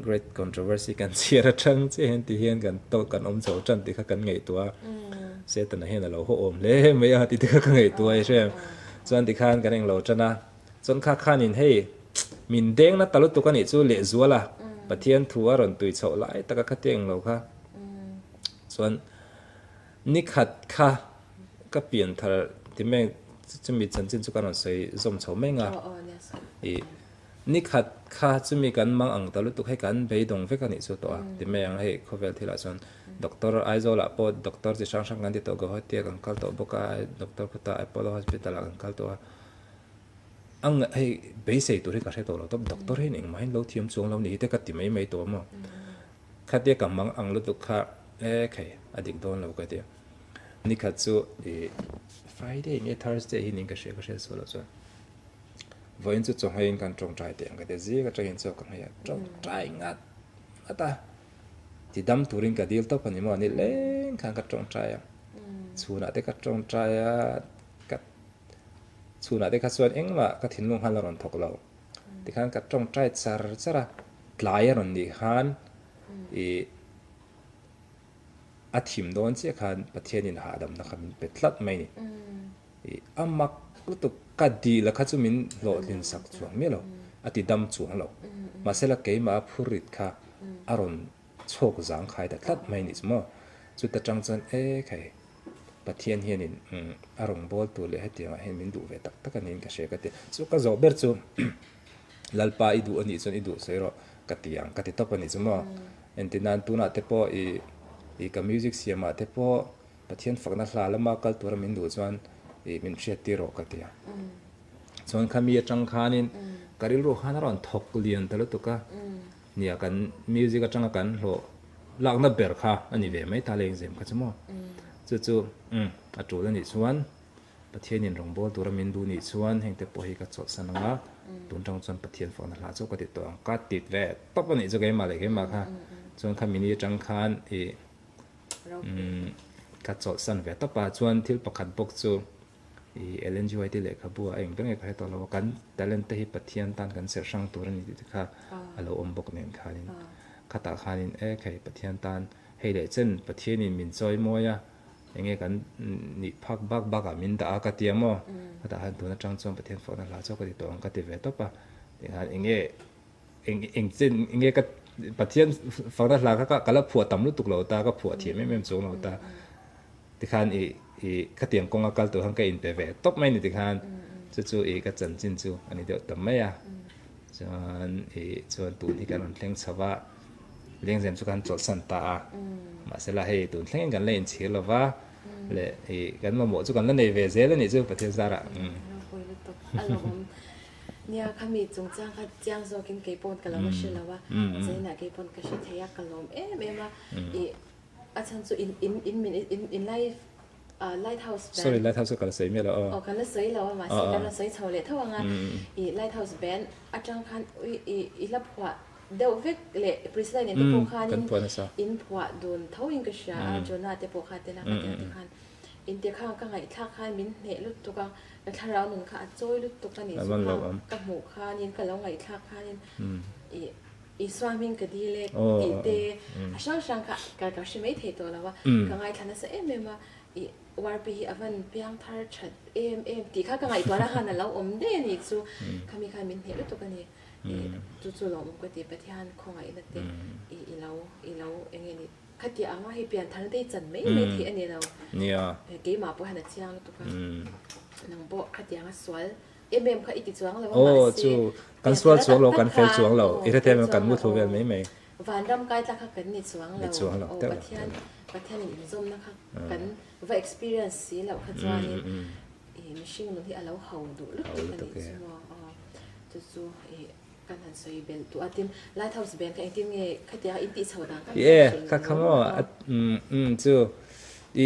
Great Controversy kan chhiar atang che hian ti hian kan tawk kan awm chho tan tih kha kan ngaihtuah a, Setana hian a lo haw awm hle mai a tih te kha ka ngaihtuah i hre em. Chuan tikhan kan englo tan a, chuan kha khanin hei min deng na ta lutuk a nih chu lehzual a, Pathian thu a rawn tui chhoh lai taka khatia englo kha chuan Nikhat kha ka pian thar ti mai chumi chanchin chu ka rawn sawi zawm chho mai nga. I nikhat kha chumi kan mang ang ta lutuk hei kan beidawng vek a nih chu tawh a ti mai ang hei khawvel thilah chuan doctor Aizawl ah pawh doctor chi hrang hrang kan ti tawh Guwahati ah kan kal tawh bawk a doctor khawtah Apollo hospital ah kan kal tawh a ang hei beisei tur hi ka hre tawh lo tawp doctor hian engmah hian lo thiam chuang lo ni hi te ka ti mai mai tawh a maw. Khatia ka mang ang lutuk kha e khai a dik dawn lo ka ti. Nikhat chu i Friday nge Thursday hi ning ka hria ka hriat sual loh chuan vawiin chu chawhmeiin kan tawngtai teh ang ka ti a, zing atangin chaw ka nghei a, tawngtai ngat ngat a, ti dam turin ka dil tawp a ni maw, ni leng khan ka tawngtai a, chhunah te ka tawngtai a, ka chhunah te kha chuan engmah ka thinlung khan la rawn thawk lo. Tikhan ka tawngtai char char a, tlai a rawn nih khan ih a thim dawn chiah khan Pathianin hahdamna kha min pe tlat mai a ni. Ih a mak lutuk ka dil a kha chu min hlawhtlin sak chuang miah lo, a ti dam chuang lo. Mahsela keimah a phurrit kha a rawn chhawk zang khai ta tlat mai a nih chu maw. Chuta tang chuan e khai. Pathian hianin a rawngbâwl tur leh hetiangah hian min duh ve tak tak a niin ka hria ka ti. Chu ka zawh ber chu Lalpa i duh a nih chuan i duh sawi rawh ka ti ang ka ti tawp a nih chu maw. Engtin-nan tunah te pawh i i ka music siamah te pawh Pathian fakna hla lama kal tura min duh chuan i min hriattir rawh ka ti a. Chuan khami atang khanin ka rilru khan a rawn thawk lian ta lutuk a. Nia kan music atanga kan hlawh lakna ber kha a ni ve mai ta lengzem kha chu maw. Chu chu umm a tul a nih chuan Pathianin rawngbâwl tura min duh nih chuan heng te pawh hi ka chawlhsan ang a, tun tang chuan Pathian fakna hla chu ka ti tawh ang. Ka tit ve tawp a nih chu keimah leh keimah kha. Chuan kha mini atang khan ih umm ka chawlhsan ve tawp a, chuan thil pakhat bawk chu I Ellen G. White-i lehkhabu ah eng ber nge ka hre tawh lo a, kan talent te hi Pathian tan kan serh hrang tur a ni tih te kha a lo awm bawk nen khanin khatah khanin e khei Pathian tan hei leh chen Pathianin min chawi mawi a, enge kan nih phak bak bakah min dah a ka ti a maw, khatah khan tun atang chuan Pathian fakna hla chu ka ti tawh ang ka ti ve tawp a, tikhan enge eng eng chen enge ka Pathian fakna hla kha ka la phuah tam lutuk lo ta, ka phuah thiam em em chuang lo ta. Tikhan i i khatiang kawnga kal tur khan ka inpe ve tawp mai ni tikhan chu chu i ka chanchin chu a ni deuh ta mai a. Chuan i chuan tun hi kan rawn thleng chho va, lengzem chu kan chawlhsan ta a. Mahsela hei tun thlengin kan la inchhir lo va, leh i kan mamawh chu kan la nei ve zel a nih chu Pathian zarah. Ropui lutuk a lawm. Nia khami chungchang kha chiang zawkin kei pawn ka lo la hre lo a, zainah kei pawn ka hre thei a, ka lawm em em a. I A chhan chu in in in min in in life ah lighthouse band. Sorry lighthouse ka kal sawi miah lo aw. Aw kan la sawi lo a mahse kan la sawi chho leh tho ang a. I lighthouse band atang khan ui i i hla phuah deuh vek leh Priscilla nen te pawh khanin in phuah dun tho in ka hria a Jonah te pawh kha tel a ka tel te khan in te khan ka ngaihthlak khan min hneh lutuk a ka thlarau nun kha a chawi lutuk a nih chu kha ka hmuh khanin ka lo ngaihthlak khanin i Isua hming ka dil e tih te a hrang hrang kha ka ka hre mai thei tawh lo a, ka ngaithla nasa em em a, i URP hi a van piang thar that em em tih kha ka ngaihtuahna khan a lo awm daih a nih chu, khami khan min hneh lutuk a ni, i chu chu lawmawm ka ti Pathian khawngaihna te i i lo i lo eng nge ni khatiah anga hei pian tharna te hi chan mai mai theih a ni lo, keimah pawh hian a chiang lutuk a, nang pawh khatianga sual Em em kha i ti chuang lo a mahse chu kan sual chuang lo kan fel chuang lo i hre them kan mu thlu vel mai mai. Vanram kai tla kha kan ni chuang lo aw Pathian Pathian in inzawmna kha kan va experience si loh kha chuanin i mihring nun hi a lo ho duh lutuk a nih chu maw aw chu chu i kan han sawi belh duh a tin Lighthouse band kha engtin nge khatiang a in tih chho dan kha min hrilh kha kha maw chu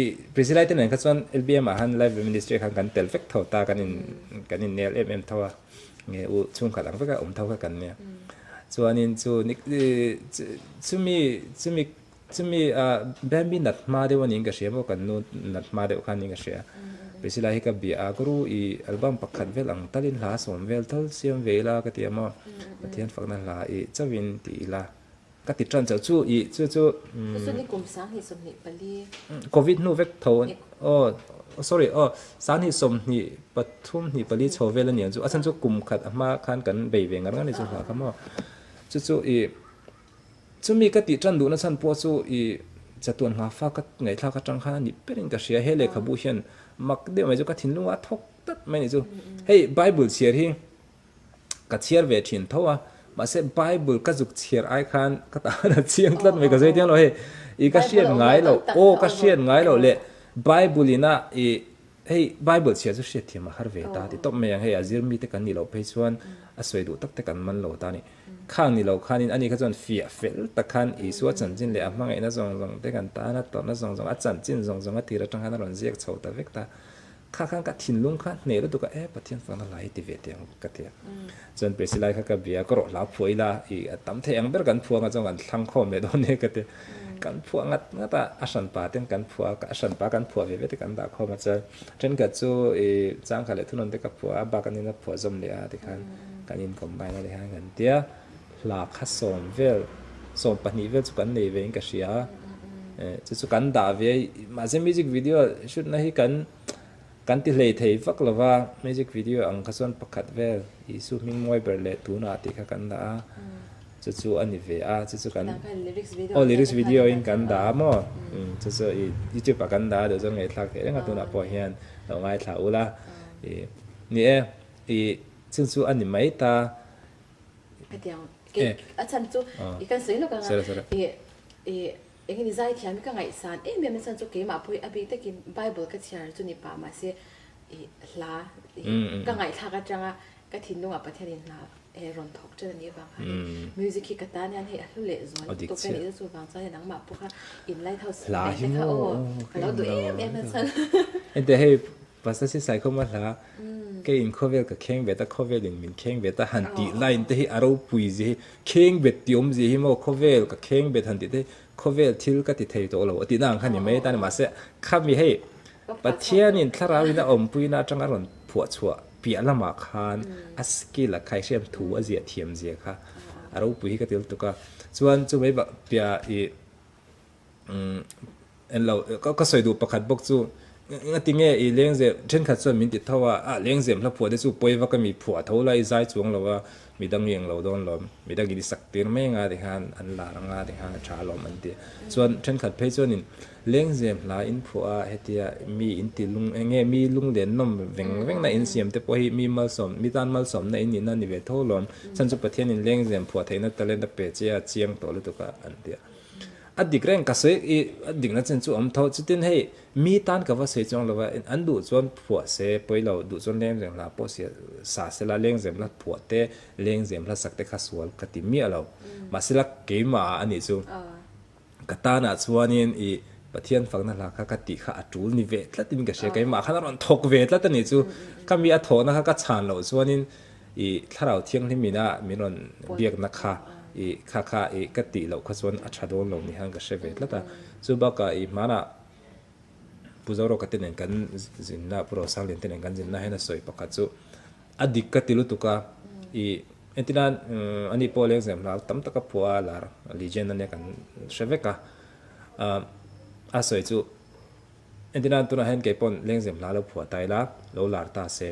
I Priscilla te nen kha chuan LBM ah khan Live Ministry khan kan tel vek tho ta kan in kan in nel em em tho a nge u chhungkhat ang veka awm tho kha kan nia chuanin chu ni chumi chumi chumi ah Bambi nat hma deuh a niin ka hria maw kan nu nat hma deuh khan niin ka hria. Priscilla hi ka bia a, Guru i album pakhat vel ang talin hla sawm vel tal siam ve ila ka ti a maw, Pathian fakna hla i chauhin ti ila ka ti tan chauh chu i chu chu Chu chu ni kum 2024. Covid hnu vek tho aw sorry aw 2023 hnih pali chho vel a ni ang chu a chhan chu kum khat a hma khan kan bei ve ngar ngar a ni chu hla kha maw chu chu i Chumi ka tih tan duhna chhan pawh chu i chatuan hna fa ka ngaihthlak atang khan a nih berin ka hria. He lehkhabu hian mak deuh mai chu ka thinlungah a thawk tlat mai a nih chu. Hei Bible chhiar hi ka chhiar ve thin tho a, mahse Bible ka zuk chhiar ai khan ka tan a chiang tlat mai ka sawi thiang lo. Hei i ka hriat ngai loh aw ka hriat ngai loh leh Bible ina i Hei Bible chhia chu hriatthiam a har ve ta ti tawp mai ang, hei a zir mite kan nih loh phei chuan a sawi duh tak te kan man lo ta a ni. Khang ni lo khanin ani kha chuan fiah fel tak khan Isua chanchin leh a hmangaihna zawng zawng te kan tan a tawrhna zawng zawng a chanchin zawng zawng a tir atang khan a rawn ziak chho ta vek ta. Kha khan ka thinlung kha hneh lutuk a, e Pathian fakna hla hi ti ve teh ang ka ti a. Chuan Priscilla kha ka bia, ka rawh hlau phuah ila, i a tam thei ang ber kan phuah anga chuan kan thlang khawm leh dawn nia ka ti. Kan phuah ngat ngat a, a hranpa ten kan phuah a, a hranpa kan phuah ve ve te kan dah khawm a chuan thenkhat chu i changkha leh thunawn te ka phuah a, bak anin a phuah zawm leh a tikhan kan in combine a tikhan kan tia hla kha sawm vel, 12 vel chu kan nei ve in ka hria a, chu chu kan dah ve a, mahse music video shoot na hi kan Kan ti hlei thei vak lo va, music video ang kha chuan pakhat vel Isu hming mawi ber leh tunah tih kha kan dah a, chu chu a ni ve a, chu chu kan aw lyrics video in kan dah a maw, chu chu i youtube ah kan dah a duh chuan ngaihthlak theih reng a tunah pawh hian lo ngaithla ula i ni e, i chu chu a ni mai ta. Hetiang kei a chhan chu i kan sawi lawk ang a, i i Eng nge ni zaithiam hi ka ngaihsan em em nachhan chu keimah pawh hi a bik takin Bible ka chhiar chu ni pah mahse i hla i ka ngaihthlak atanga ka thinlungah Pathianin hla he rawn thawk ṭan a nih avang khanin music hi ka tan hian hei a hlu leh zual lutuk a nih chu chuvang chuan hei nangmah pawh kha in lighthouse neih te kha aw ka lo duh em em nachhan. Enteh hei Pastor si Saikhawma hla kei in khawvel ka kheng bet a khawvel in min kheng bet a han tih line te hi a ropui zia hi Kheng bet ti awmzia hi maw khawvel ka kheng bet han tih te khawvel thil ka ti thei tawh lo a tihna ang kha ni mai atan mahse khami hei Pathianin thlarauin a awmpuina atanga rawn phuah chhuah piah lamah khan a skill a khaihriam thu a ziah thiam zia kha a ropui hi ka ti lutuk a chuan chumai piah i En lo, ka sawi duh pakhat bawk chu, engati nge i lengzem, thenkhat chuan min ti tho a, ah lengzem hla phuah te chu pawi vak a mi phuah tho la i zai chuang lo a, midang i englo dawn lawm, midang in i sak tir mai anga tikhan an lar anga tikhan a tha alawm an ti. Chuan thenkhat phei chuanin lengzem hla in phuah a, hetia mi in ti lung, enge mi lunglen nawm veng veng na in siam te pawh hi mi malsawm, mi tan malsawmna in nihna a ni ve tho alawm, chhan chu Pathianin lengzem phuah theihna talent a pe che a chiang tawh lutuk a an ti a. A dik reng ka sawi i a dikna chin chu awm tho chutin hei mi tan ka va sawi chuang lova an duh chuan phuah se pawi lo duh chuan lengzem hla pawh sia sa sela lengzem hla phuah te lengzem hla sak te kha sual ka ti miah lo mahsela keimah ah anih chu ka tanah chuanin i Pathian fakna hla kha ka tih kha a tul ni ve tlat in ka hria keimah khan a rawn thawk ve tlat anih chu ka mi a thawhna kha ka chhan loh chuanin I thlarau thianghlim ina min rawn biakna kha i kha kha i ka tih loh kha chuan a tha dawn lo ni hian ka hre ve tlat a. Chu bakah i hmanah Pu Zoroka te nen kan zinna, Pu Rosanglian te nen kan zinna hian a sawi pakhat chu a dik ka ti lutuk a. I entirnan ani pawh lengzem hla tam taka phuah a lar legend ania kan hre vek a. A sawi chu Entirnan tunah hian kei pawn lengzem hla lo phuah ta ila, lo lar ta se.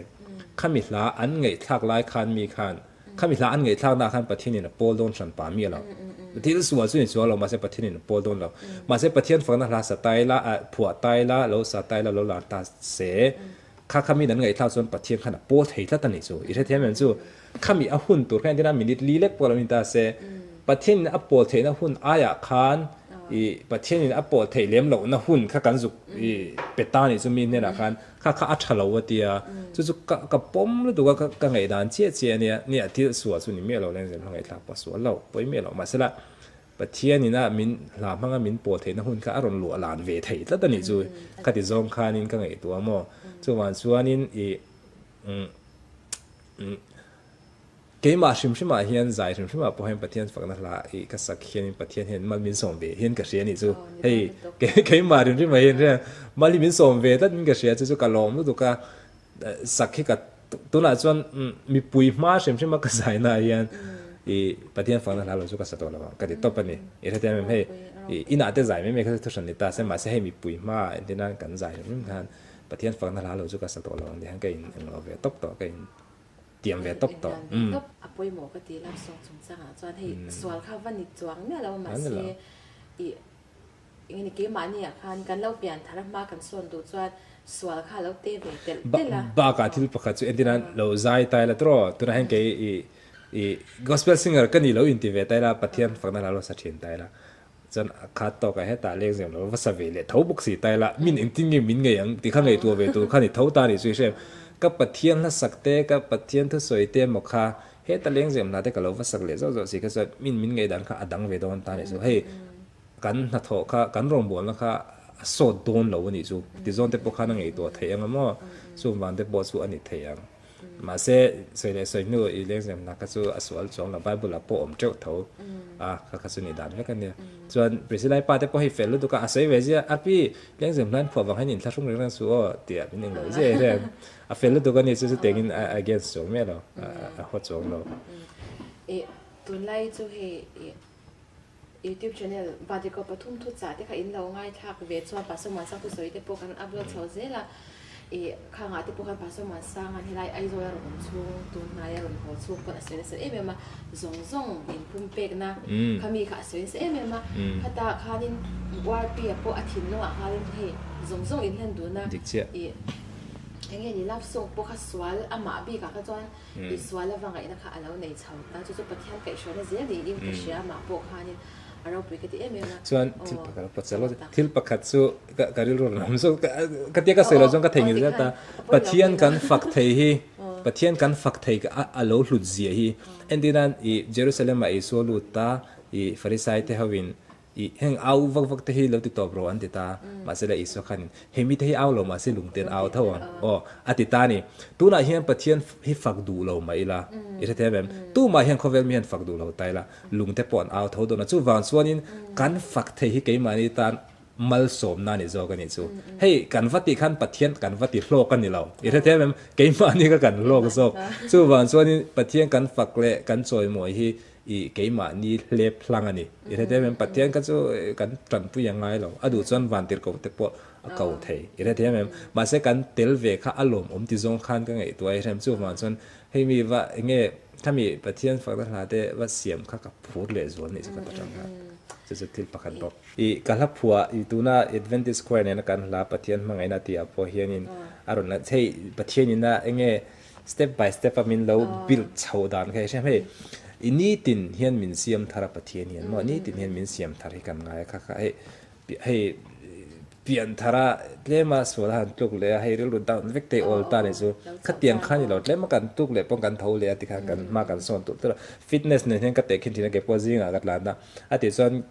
Khami hla an ngaihthlak lai khan mi khan, khami hla an ngaihthlak nak khan Pathianin a pawl dawn hran pa mi a lo. Thil sual chu ni chuang lo, mahse Pathianin a pawl dawn lo. Mahse Pathian fakna hla sa ta ila, phuah ta ila, lo sa ta ila, lo lar ta se, kha khami an ngaihthlak chuan Pathian khan a pawl thei tlat a nih chu. I hrethiam em chu? Khami a hun tur kha entirnan minute li lek pawh lo ni ta se, Pathianin a pawl theihna hun aiah khan i Pathianin a pawl theih lem lohna hun kha kan zuk i pe ta nih chu mi hnenah khan kha kha a tha lo a tia chu chu ka ka pawm lutuk a ka ngaihdan chiah chiah a nia nia thil sual chu ni miah lo leng zel hmangaih thlak pawh sual lo pawi miah lo mahsela Pathianin a min hla hmanga min pawl theihna hun kha a rawn luah lan ve thei tlat a nih chu khati zawng khanin ka ngaihtuah maw chuvang chuanin i. Keimah hrim hrimah hian zai hrim hrimah pawh hian Pathian fakna hla i ka sak hianin Pathian hian mal min sawm ve hian ka hria a nih chu. Hei keimah hrim hrimah hian hria mal hi min sawm ve tlat in ka hria chu chu ka lawm lutuk a, sak hi ka tunah chuan mipui hma hrim hrima ka zai naah hian i Pathian fakna hla lo chu ka sa tawh lo ang ka ti tawp a ni. I hrethiam em hei inah te zai mai mai kha chu thuhran ni ta se mahse hei mipui hma entirna kan zai hrim hrim khan Pathian fakna hla lo chu ka sa tawh lo ang tih hian ka in englo ve tawp tawh ka in tiam ve tawp tawh. Umm. A pawimawh ka ti love song chungchangah chuan hei sual kha va ni chuang miah lo a mahse i eng nge keimahni ah khan kan lo pian thar a hma kan sawn duh chuan sual kha a lo te ve telh telh a. Bakah thil pakhat chu entirna lo zai tai la tawh tunah hian kei i i gospel singer ka ni lo inti ve tai la Pathian fakna hla lo sa thin tai la Chuan a khat tawk a hetah leng zem lo va sa ve leh tho bawk si tai la, min engtin nge min ngei ang tih kha ngaihtuah ve tur kha ni tho ta ni chu i hre em? Ka Pathian hla sak te, ka Pathian thusawi te emaw kha heta leng zem hna te ka lo va sak leh zauh zauh si kha chuan min min ngei dan kha a dang ve dawn ta ni chu. Hei kan hnathawh kha, kan rawngbawlna kha a sawt dawn lo a nih chu tizawn te pawh khan a ngaihtuah theih ang a maw? Chung vang te pawh chu a ni thei ang. Mahse, sawi leh sawi hnu i lengzemna kha chu a sual chuang lo, Bible ah pawh awm teuh tho a, kha kha chu nih dan vek a nia. Chuan Priscilla-i pa te pawh hei fel lutuk a, a sawi ve zia, Api, lengzem hlan phuah vang hian inthlahrung reng reng suh aw, tia min englo zia hi hian a fel lutuk a ni, chu chu tengin a against chuang miah lo, a haw chuang lo. Ih, tunlai chu hei ih YouTube channel Vadiko pathum thuchah te kha in lo ngaithlak ve chuan Pastor Muansang thusawi te pawh kan upload chho zel a, ih khangah te pawh khan Pastor Muansanga'n helai Aizawl a rawn awm chhung tun hnai a rawn haw chhung pawn a sawi nasa em em a, zawng zawng in pumpekna kha mi kha a sawi nasa em em a, khatah khanin URP-a pawh a thinlungah khanin hei zawng zawng in hlan dun a, ih eng nge ni love song pawh kha sual amah bikah kha chuan I sual a va ngaihna kha a lo nei chho ta, chu chu Pathian kaihhruaina zel niin ka hria, amah pawh khanin a ropui ka ti em em a. Chuan thil pakhat a pawt zel a, thil pakhat chu ka rilru rawn awm zawk, ka tia ka sawi loh chuan ka thei ngil zet a, Pathian kan fak thei hi, Pathian kan fak thei a lo hlut zia hi, entirnan i Jerusalem ah Isua lut ta, i Farisai te ho in I heng au vak vak te hi lo ti tawp rawh an ti ta. Mahse la Isua khanin, Hei mite hi au lo mahse lungten au tho ang. Aw, a ti ta a ni. Tunah hian Pathian hi fak duh lo mah ila, i hre thiam em? Tumah hian khawvel mi hian fak duh lo ta ila, lungte pawh an au tho dawn a. Chuvang chuanin kan fak thei hi keimahni tan malsawmna a ni zawk a nih chu. Hei kan va tih khan Pathian kan va ti hlawk a ni lo. I hre thiam em? Keimahni kha kan hlawk zawk. Chuvang chuanin Pathian kan fak leh kan chawimawi hi I keimahni hlep hlang a ni. I hre thiam em? Pathian kha chu kan tanpui a ngai lo. A duh chuan vantirhkoh te pawh a ko thei. I hre thiam em? Mahse kan tel ve kha a lawmawm ti zawng khan ka ngaihtuah a, i hre em? Chuvang chuan hei mi va enge khami Pathian fakna hla te va siam kha ka phur leh zual nih chu ka ta tang kha. Chu chu thil pakhat bawk. I ka hla phuah i tuna Adventist Choir nena kan hla Pathian hmangaihna tihah pawh hianin a rawn lan hei Pathian ina enge Step by step a min lo build chho dan kha i hria hei i nitin hian min siam thar a Pathian hian maw nitin hian min siam thar hi kan ngai a kha kha hei hei pian thar a tlem a sual a han tluk leh a hei rilru down vek te awl ta ni chu khatiang kha ni lo tlem a kan tluk leh pawh kan tho leh a tikhan kan hma kan sawn tulh tulh a fitness nen hian ka tehkhin thin a kei pawh zingah ka tlan a A tih chuan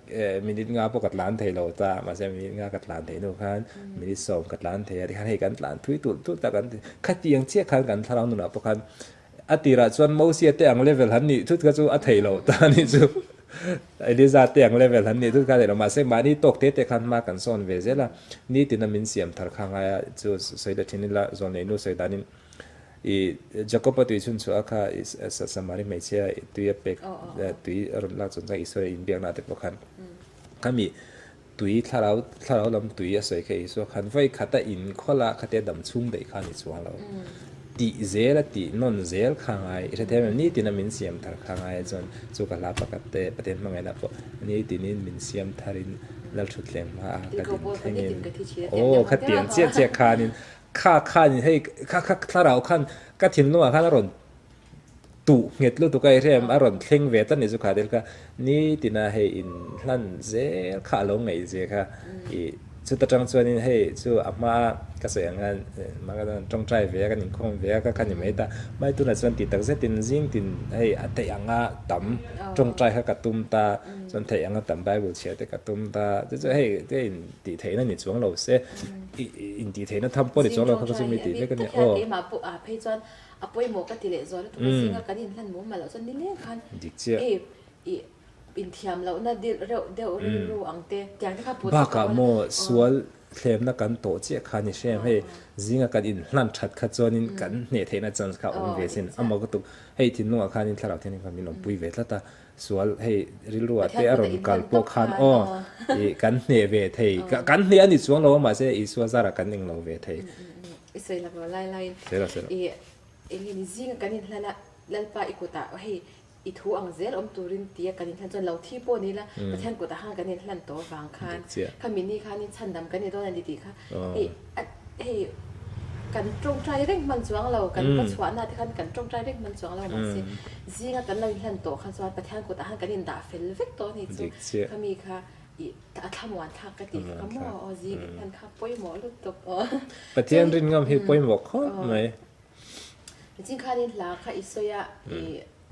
minute nga pawh ka tlan thei lo ta, mahse minute nga ka tlan theih hnu khan minute sawm ka tlan thei a, tikhan hei kan tlan thui tulh tulh ta kan ti. Khatiang chiah khan kan thlarau nunah pawh khan a tirah chuan Mosia te ang level han nih thut kha chu a thei lo ta a nih chu. Eliza te ang level han nih thut kha a thei lo, mahse mahni tawk te te khan hma kan sawn ve zel a, nitina min siam thar kha ngai a, chu sawi leh thin ila zawn neih nu sawi danin I Jakob-a tui chhun chhuah a kha i Samari hmeichhia tui a pek tui a rawn lak chung chuan Isua inbiakna te pawh khan khami tui thlarau thlarau lam tui a sawi kha Isua khan vawi khat a inkhawlh a khatia dam chhung daih kha a ni chuang lo tih zel a tih nawn zel kha ngai i hrethiam em nitin a min siam thar kha ngai a chuan chu ka hla pakhat te Pathian hmangaihna pawh nitinin min siam tharin Lalthutthleng hma a ka din thlengin aw khatiang chiah chiah khanin Kha khan hei kha kha thlarau khan ka thinlungah khan a rawn tuh nghet lutuk a i hrem a rawn thleng ve tlat ni chu kha thil kha nitina hei in hlan zel kha a lo ngaih zia kha i chuta tang chuanin hei chu a hma ka sawi ang khan tawngtai ve a kan inkhawm ve a ka kha ni mai ta mai tunah chuan tih tak zetin zing tin hei a theih anga tam tawngtai kha ka tum ta chuan theih anga tam bible chhiah te ka tum ta chu chu hei te in tih theihna ni chuang lo se. I intih theihna tham pawh ni chuang lo kha ka chu mi tih vek a ni. Aw. Keimah pawh ah phei chuan a pawimawh ka ti leh zual lutuk a zinga kan inhlan mumal loh chuan nileng khan Dik chiah. Hei i inthiam lohna dil reuh deuh rilru ang te tiang te kha put chu ka Bakah awl a. maw sual thlemna kan tawh chiah kha ni hrem hei zinga kan inhlan that kha chuanin kan hneh theihna chance kha a awm ve sin a mak lutuk hei thinlungah khanin thlarau thianghlim kha min awm pui ve tlat a sual hei rilruah te a rawn kal pawh khan aw ih kan hneh ve thei kan hneh a ni chuang lo a mahse Isua zarah kan englo ve thei. I sawi lak lo lai laiin ih eng nge ni zinga kan inhlan a Lalpa i kutah hei I thu ang zel awm turin tia kan inhlan chuan lo thi pawh ni ila Pathian kutah khan kan inhlan tawh avang khan khami ni khanin chhandam kan ni dawn a ni tih kha hei hei kan tawngtai reng hman chuang lo kan va chhuahna te khan kan tawngtai reng hman chuang lo mahse zinga kan lo inhlan tawh khan chuan Pathian kutah khan kan indah fel vek tawh a ni chu khami kha i a thlamuan thlak ka tih kha maw aw zing inhlan kha pawimawh lutuk aw. Pathian rin ngam hi pawimawh khawp mai. Nichin khanin hla kha i sawi a i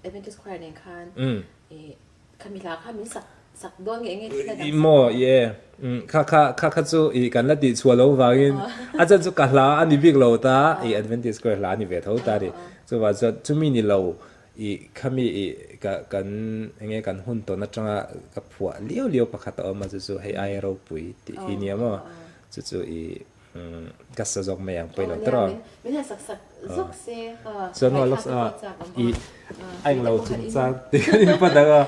Adventist Choir nen khan i khami hla kha min sak sak dawn nge nge thil a dang I maw i e kha kha kha kha chu i kan la tih chhuah lo vangin a chan chu ka hla a ni bik lo ta i Adventist Choir hla a ni ve tho ta ni chuvang chuan chumi ni lo i khami i ka kan enge kan hun tawn atanga ka phuah liau liau pakhat a awm a chu chu hei aia ropui tih hi nia maw chu chu i Ka sa zawk mai ang pawilo tawrh a. Min han sak sak zawk se. Chuan maw lawk a i a englo chungchang tih kan inpat ang a.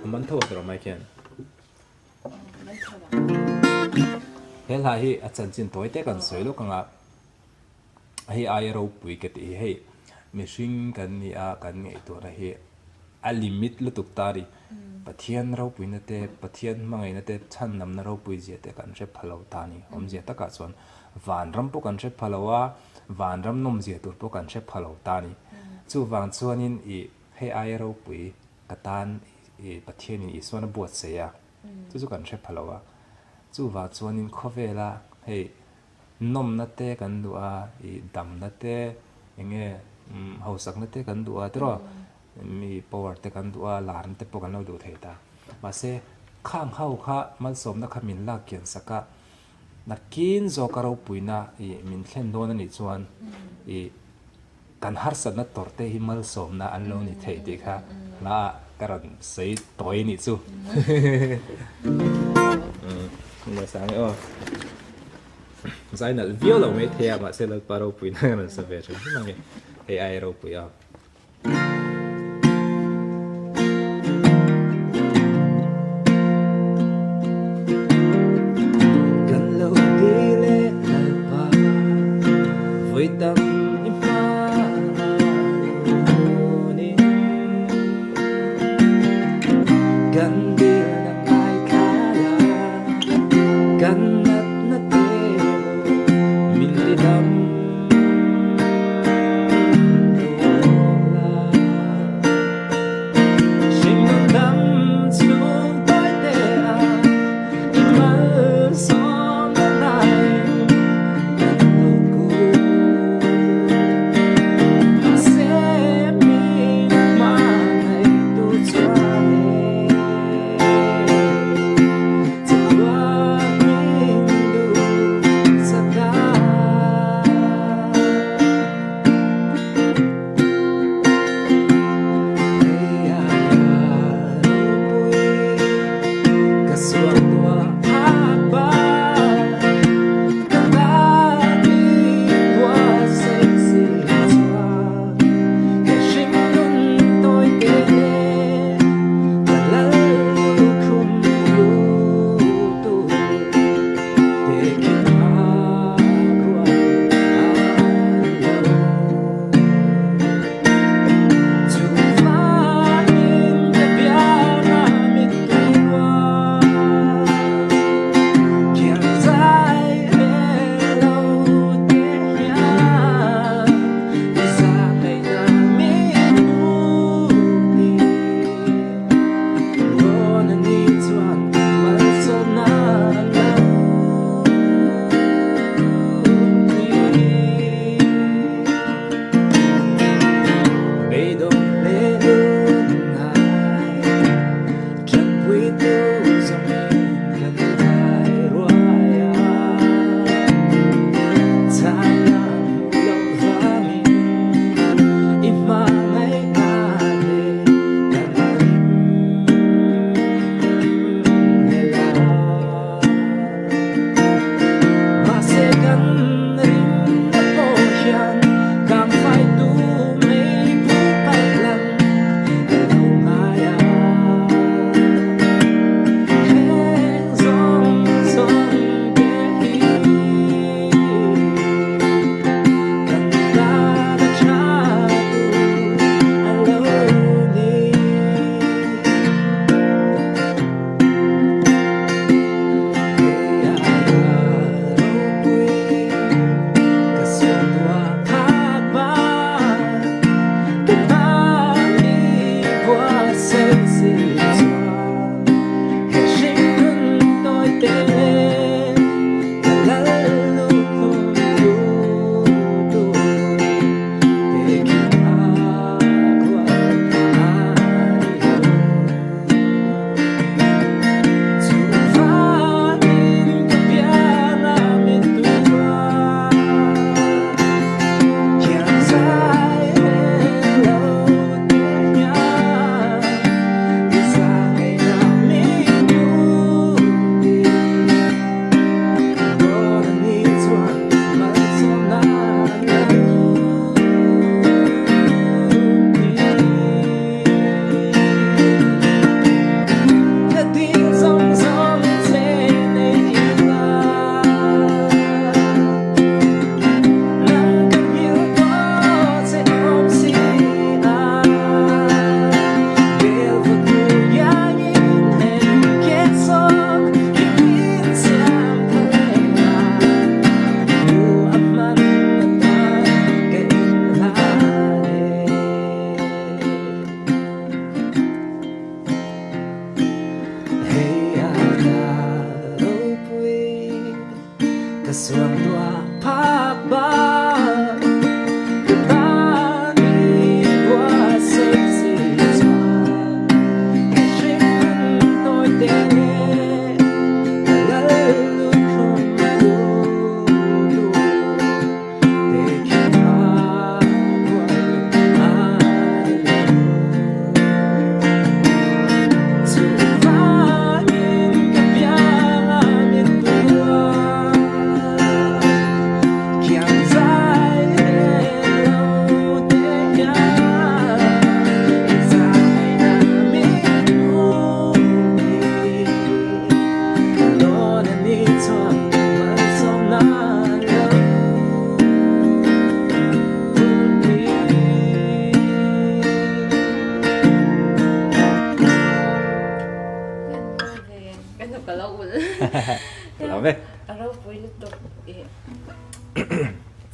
A man tho a tawrh mai khian. He hla hi a chanchin tawi te kan sawi lawk ang a. Hei aia ropui ka tih hi hei mihring kan ni a kan ngaihtuahna hi a limit lutuk ta a ni. Pathian ropuina te, Pathian hmangaihna te, chhandamna ropui zia te kan hre pha lo ta a ni. Awmzia takah chuan vanram pawh kan hre pha lo a, vanram nawmzia tur pawh kan hre pha lo ta a ni. Chuvang chuanin ih hei aia ropui ka tan ih Pathianin Isuan a buatsaih a, chu chu kan hre pha lo a. Chuvang chuanin khawvela hei Nawmna te kan duh a, ih damna te, eng nge hausakna te kan duh a tiraw, mi power te kan duh a, larna te pawh kan lo duh thei ta. Mahse, khang ho kha malsawmna kha min lak kian sak a, nakin zawka ropuina ih min thlen dawn a nih chuan ih Kan harsatna tawrhte hi malsawmna an lo ni thei tih kha hla ah ka rawn sawi tawi anih chu. Sang e aw. Zai nalh viau lo mai thei a mahse Lalpa ropui na ka rawn sa ve hrim hrim ang e. Hei ai ropui a. Kan lo ti leh Lalpa vawi tam i hma lunin Kan dilna ngaithla la kan natna te aw min ti dam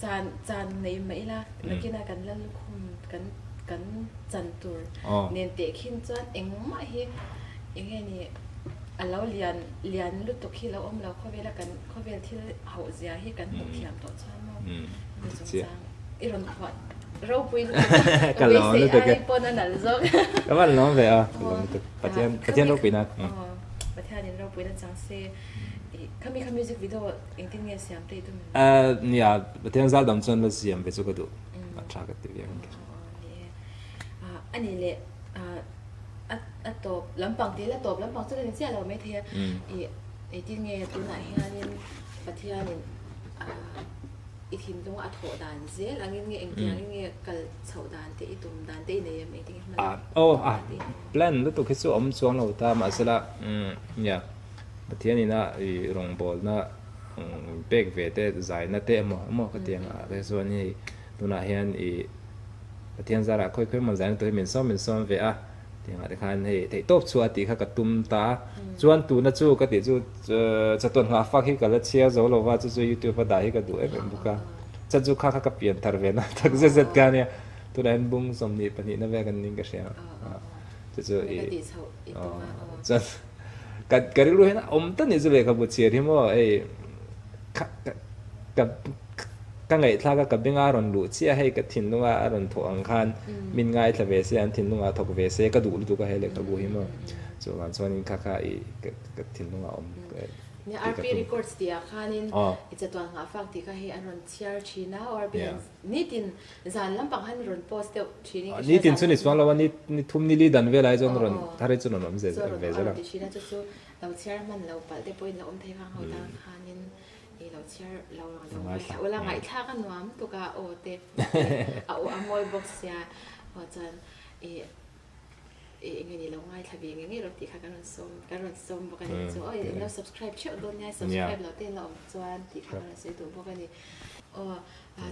Chan chan nei mah ila nakina kan la lukhum kan kan chan tur nen teh khin chuan engmah hi enge ni a lo lian lian lutuk hi lo awm lo khawvela kan khawvel thil hauh zia hi kan hmuh thiam tawh chuan maw mi chungchang i rawn phuah ropui lutuk a ka beisei ai pawn a nalh zawk. Ka van lawm ve a ka lawm lutuk Pathian Pathian ropui nan. Pathianin ropui na chang se khami kha music video Engtin nge siam te i tum em? Nia, Pathian zal dam chuan la siam ve chu ka duh. A tha ka ti viau ang kher. Ni e. A nih leh a tawp lampang tih la tawp lampang chu ka ni chiah lo maithei a. I engtin nge tunah hianin Pathianin i thinlunga a thawh dan zel angin nge engtiangin nge kal chhoh dan te i tum dan te i nei em? Engtin nge hma lak Aw a plan lutuk hi chu a awm chuang lo ta mahsela nia. Pathian ina i rawngbawlna pek ve te, zaina te emaw emaw ka ti ang a, te chuan hei tunah hian i Pathian zarah khawi khawi emaw zaina tur hi min sawm min sawm ve a, tiangah te khan hei theihtawp chhuah a tih kha ka tum ta a, chuan tuna chu ka tih chu chatuan nghah fak hi ka la chhiar zo lo va, chu chu youtube a dah hi ka duh em em bawk a, chan chu kha kha ka pian thar ve na tak zet zet ka nia, tunah hian bung 22 na vel kan ning ka hria a, chu chu i chuan. Ka ka rilru hian a awm ta ni chu lehkhabu chhiar hi maw hei ka ka ka ngaihthlak a ka benga a rawn luh chiah hei ka thinlunga a rawn thawh ang khan min ngaithla ve se an thinlungah thawk ve se ka duh lutuk a he lehkhabu hi maw chuvang chuanin kha kha i ka ka thinlungah a awm Nia RP Records tih ah khanin i chatuan nghah fak tih kha hei an rawn chhiar thin a RP hian nitin Zan lampang han rawn post deuh thin in ka hria. Nitin chu ni chuang lo a, ni thum ni li dan velah hi chuan rawn thar hi chu rawn awm zel ve zel a. Ti thin a, chu chu lo chhiar hman lo palh te pawhin lo awm thei vang ho tan khanin i lo chhiar lo ang lo ngaithla ula ngaihthlak a nuam tuk a aw te a aw a mawi bawk sia aw chuan i i enge ni lo ngaithla ve nge nge rawh tih kha kan rawn sawm kan rawn sawm bawk a ni chu aw in lo subscribe theuh dawn nia subscribe lo te in la awm chuan tih kha kan rawn sawi duh bawk a ni aw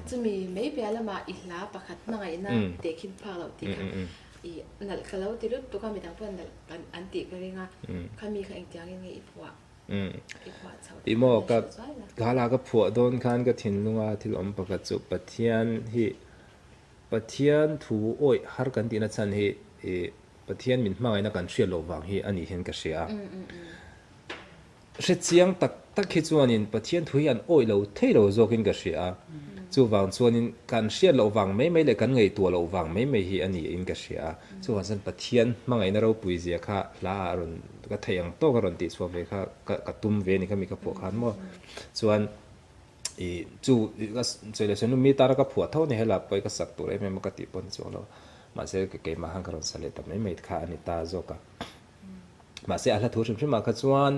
Chumi mai piah lamah i hla pakhat hmangaihna tehkhin phak loh tih kha i nalh ka lo ti lut tuk a, midang pawh nalh an tih ka ring a, khami kha engtiangin nge i phuah i phuah chhoh Tih maw ka hla ka phuah dawn khan ka thinlunga thil awm pakhat chu Pathian hi Pathian thu awih har kan tihna chhan hi i Pathian min hmangaihna kan hriat loh vang hi a nih hian ka hria a. Hre chiang tak tak hi chuanin Pathian thu hi an awih lo thei lo zawkin ka hria a, chuvang chuanin kan hriat loh vang mai mai leh kan ngaihtuah loh vang mai mai hi a niin ka hria a, chuvang chuan Pathian hmangaihna ropui zia kha hla ah rawn ka theih ang tawk a rawn tihchhuah ve kha ka tum ve a ni kha mi ka phuah khan maw chuan i chu ka sawi leh sawi mi tana ka phuah tho a ni hela pawi ka sak tur em em a ka tih pawh ni chuang lo mahse keimah khan ka rawn sa leh ta mai mai kha a ni ta zawk a. Mahse a hla thu hrim hrimah kha chuan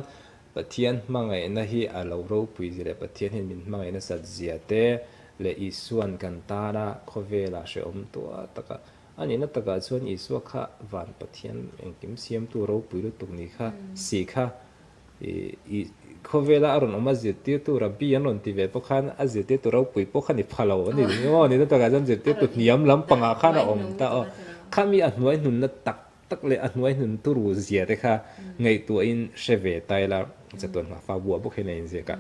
Pathian hmangaihna hi a lo ropui zia leh Pathian hian min hmangaih nasat zia te leh Isua'n kan tana khawvela hrehawm tuah taka a nihna takah chuan Isua kha van Pathian engkim siamtu ropui lutuk ni kha si kha i khawvela a rawn awm a zirtirtu Rabbi an rawn ti ve pawh khan a zirtirtu ropui pawh kha ni pha lo a ni maw nihna takah chuan zirtirtu hniam lampangah khan a awm ta aw khami a hnuai hnunna tak tak leh a hnuai hnun turu zia te kha ngaihtuahin hre ve ta ila chatuan hma fa buah bawk hian a inziak a.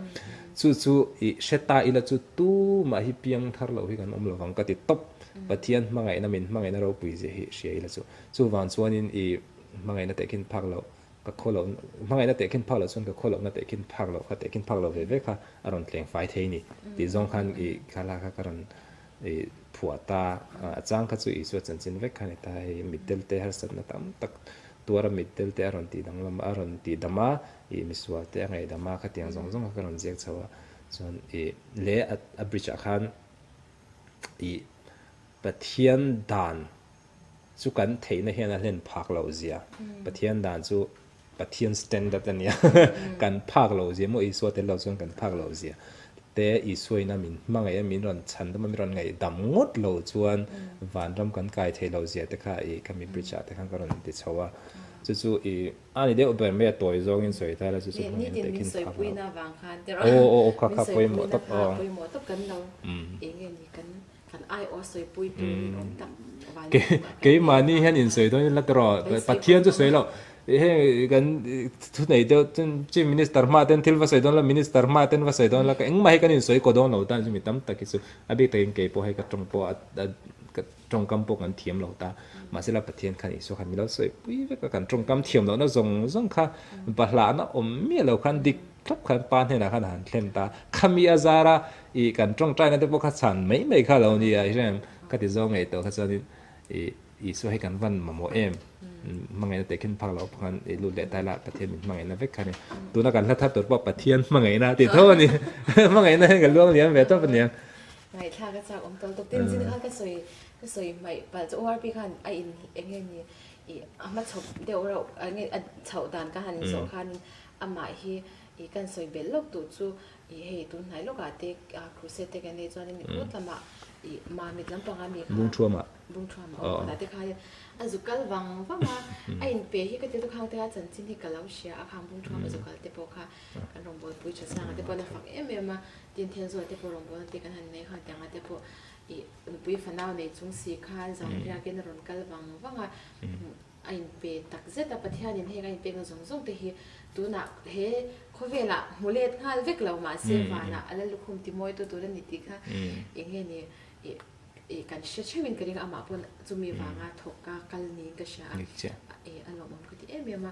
Chu chu i hre ta ila chu tumah hi piang thar loh hi kan awm lovang ka ti tawp. Pathian hmangaihna min hmangaihna ropui zia hi hria ila chu. Chuvang chuanin i hmangaihna tehkhin phak loh ka khaw loh hmangaihna tehkhin phak loh chuan ka khaw lohna tehkhin phak loh kha tehkhin phak loh ve ve kha a rawn tleng fai thei ni tih zawng khan i khala kha ka rawn I phuah ta a chang kha chu Isua chanchin vek kha a ni ta. Hei mitdel te harsatna tam tak tuara mitdel te a rawn tih danglam a rawn tih dam a, i misual te a ngaihdam a, khatiang zawng zawng kha ka rawn ziak chho a. Chuan i leh a bridge ah khan i Pathian dan chu kan theihna hian a hlen phak loh zia. Pathian dan chu Pathian standard a nia. Kan phak loh zia maw Isua tel lo chuan kan phak loh zia te Isua ina min hmangaih a min rawn chhan dam a min rawn ngaihdam ngawt lo chuan vanram kan kai theih loh zia te kha i khami bridge ah te khan ka rawn ti chho a. Chu chu i a ni deuh ber mai a tawi zawngin sawi ta ila chu chu hmangin Nitin min sawipuina vang khan tiraw? Aw aw aw kha kha pawimawh tawp aw. Pawimawh tawp kan lo eng nge ni kan. Kan aiawh sawipui tur in awm tak van lutuk ah kan Keimahni hian in sawi dawn ila tiraw Pathian chu sawi loh heng kan thunei deuh chuan Chief Minister hma ten thil va sawi dawn la Minister hma ten va sawi dawn la engmah hi kan in sawi kaw dawn lo tan chu mi tam tak hi chu a bik takin kei pawh hei ka tawng pawh a ka tawngkam pawh kan thiam lo ta mahse la Pathian khan Isua khan mi lo sawi pui vek a kan tawngkam thiam lohna zawng zawng kha bahlahna awm miah lo khan dik thlap khan pa hnenah khan a han thlen ta. Khami a zar a, ih kan tawngtaina te pawh kha chhan mai mai kha lo nia i hrem ka ti zawng ngei tawh kha chuanin ih Isua hi kan van mamawh em hmangaihna teh khin phak loh pawh khan ih lut leh ta ila Pathian min hmangaihna vek kha a ni. Tuna kan hla thar tur pawh Pathian hmangaihna tih tho a ni. Hmangaihna hian ka luang liam ve tawp a nia. Ngaihthlak a chak awm tawh lutuk. Tin zin khan ka sawi ka sawi hmaih palh chu ORP khan a in eng nge ni ih a hmachhawp deuh reuh eng nge a chhoh dan ka han zawh khanin Amah hi i kan sawi belh lawk duh chu i hei tun hnai lawkah te crusade te kan nei chuanin hut lamah i mamit lampanga mi kha Bungthuamah Bungthuamah aw khawtah te kha a zu kal vang vang a, a inpe hi ka ti lutuk khang te a chanchin hi ka lo hria a khang Bungthuama zu kal te pawh kha kan rawngbawlpui tha sanga te pawh an a fak em em a, tin Thenzawl te pawh rawngbawlna te kan han nei kha tianga te pawh i nupui fanau nei chung si khan zan riakin a rawn kal vang vang a. A inpe tak zet a, Pathianin heng a inpekna zawng zawng te hi tunah he khawvelah hmu let nghal vek lo mahse vanah a la lukhum ti mawitu tur a ni tih kha eng nge ni ih kan hre theuhin ka ring a, amah pawn chumi vanga thawk a kal niin ka hria a, ih a lawmawm ka ti em em a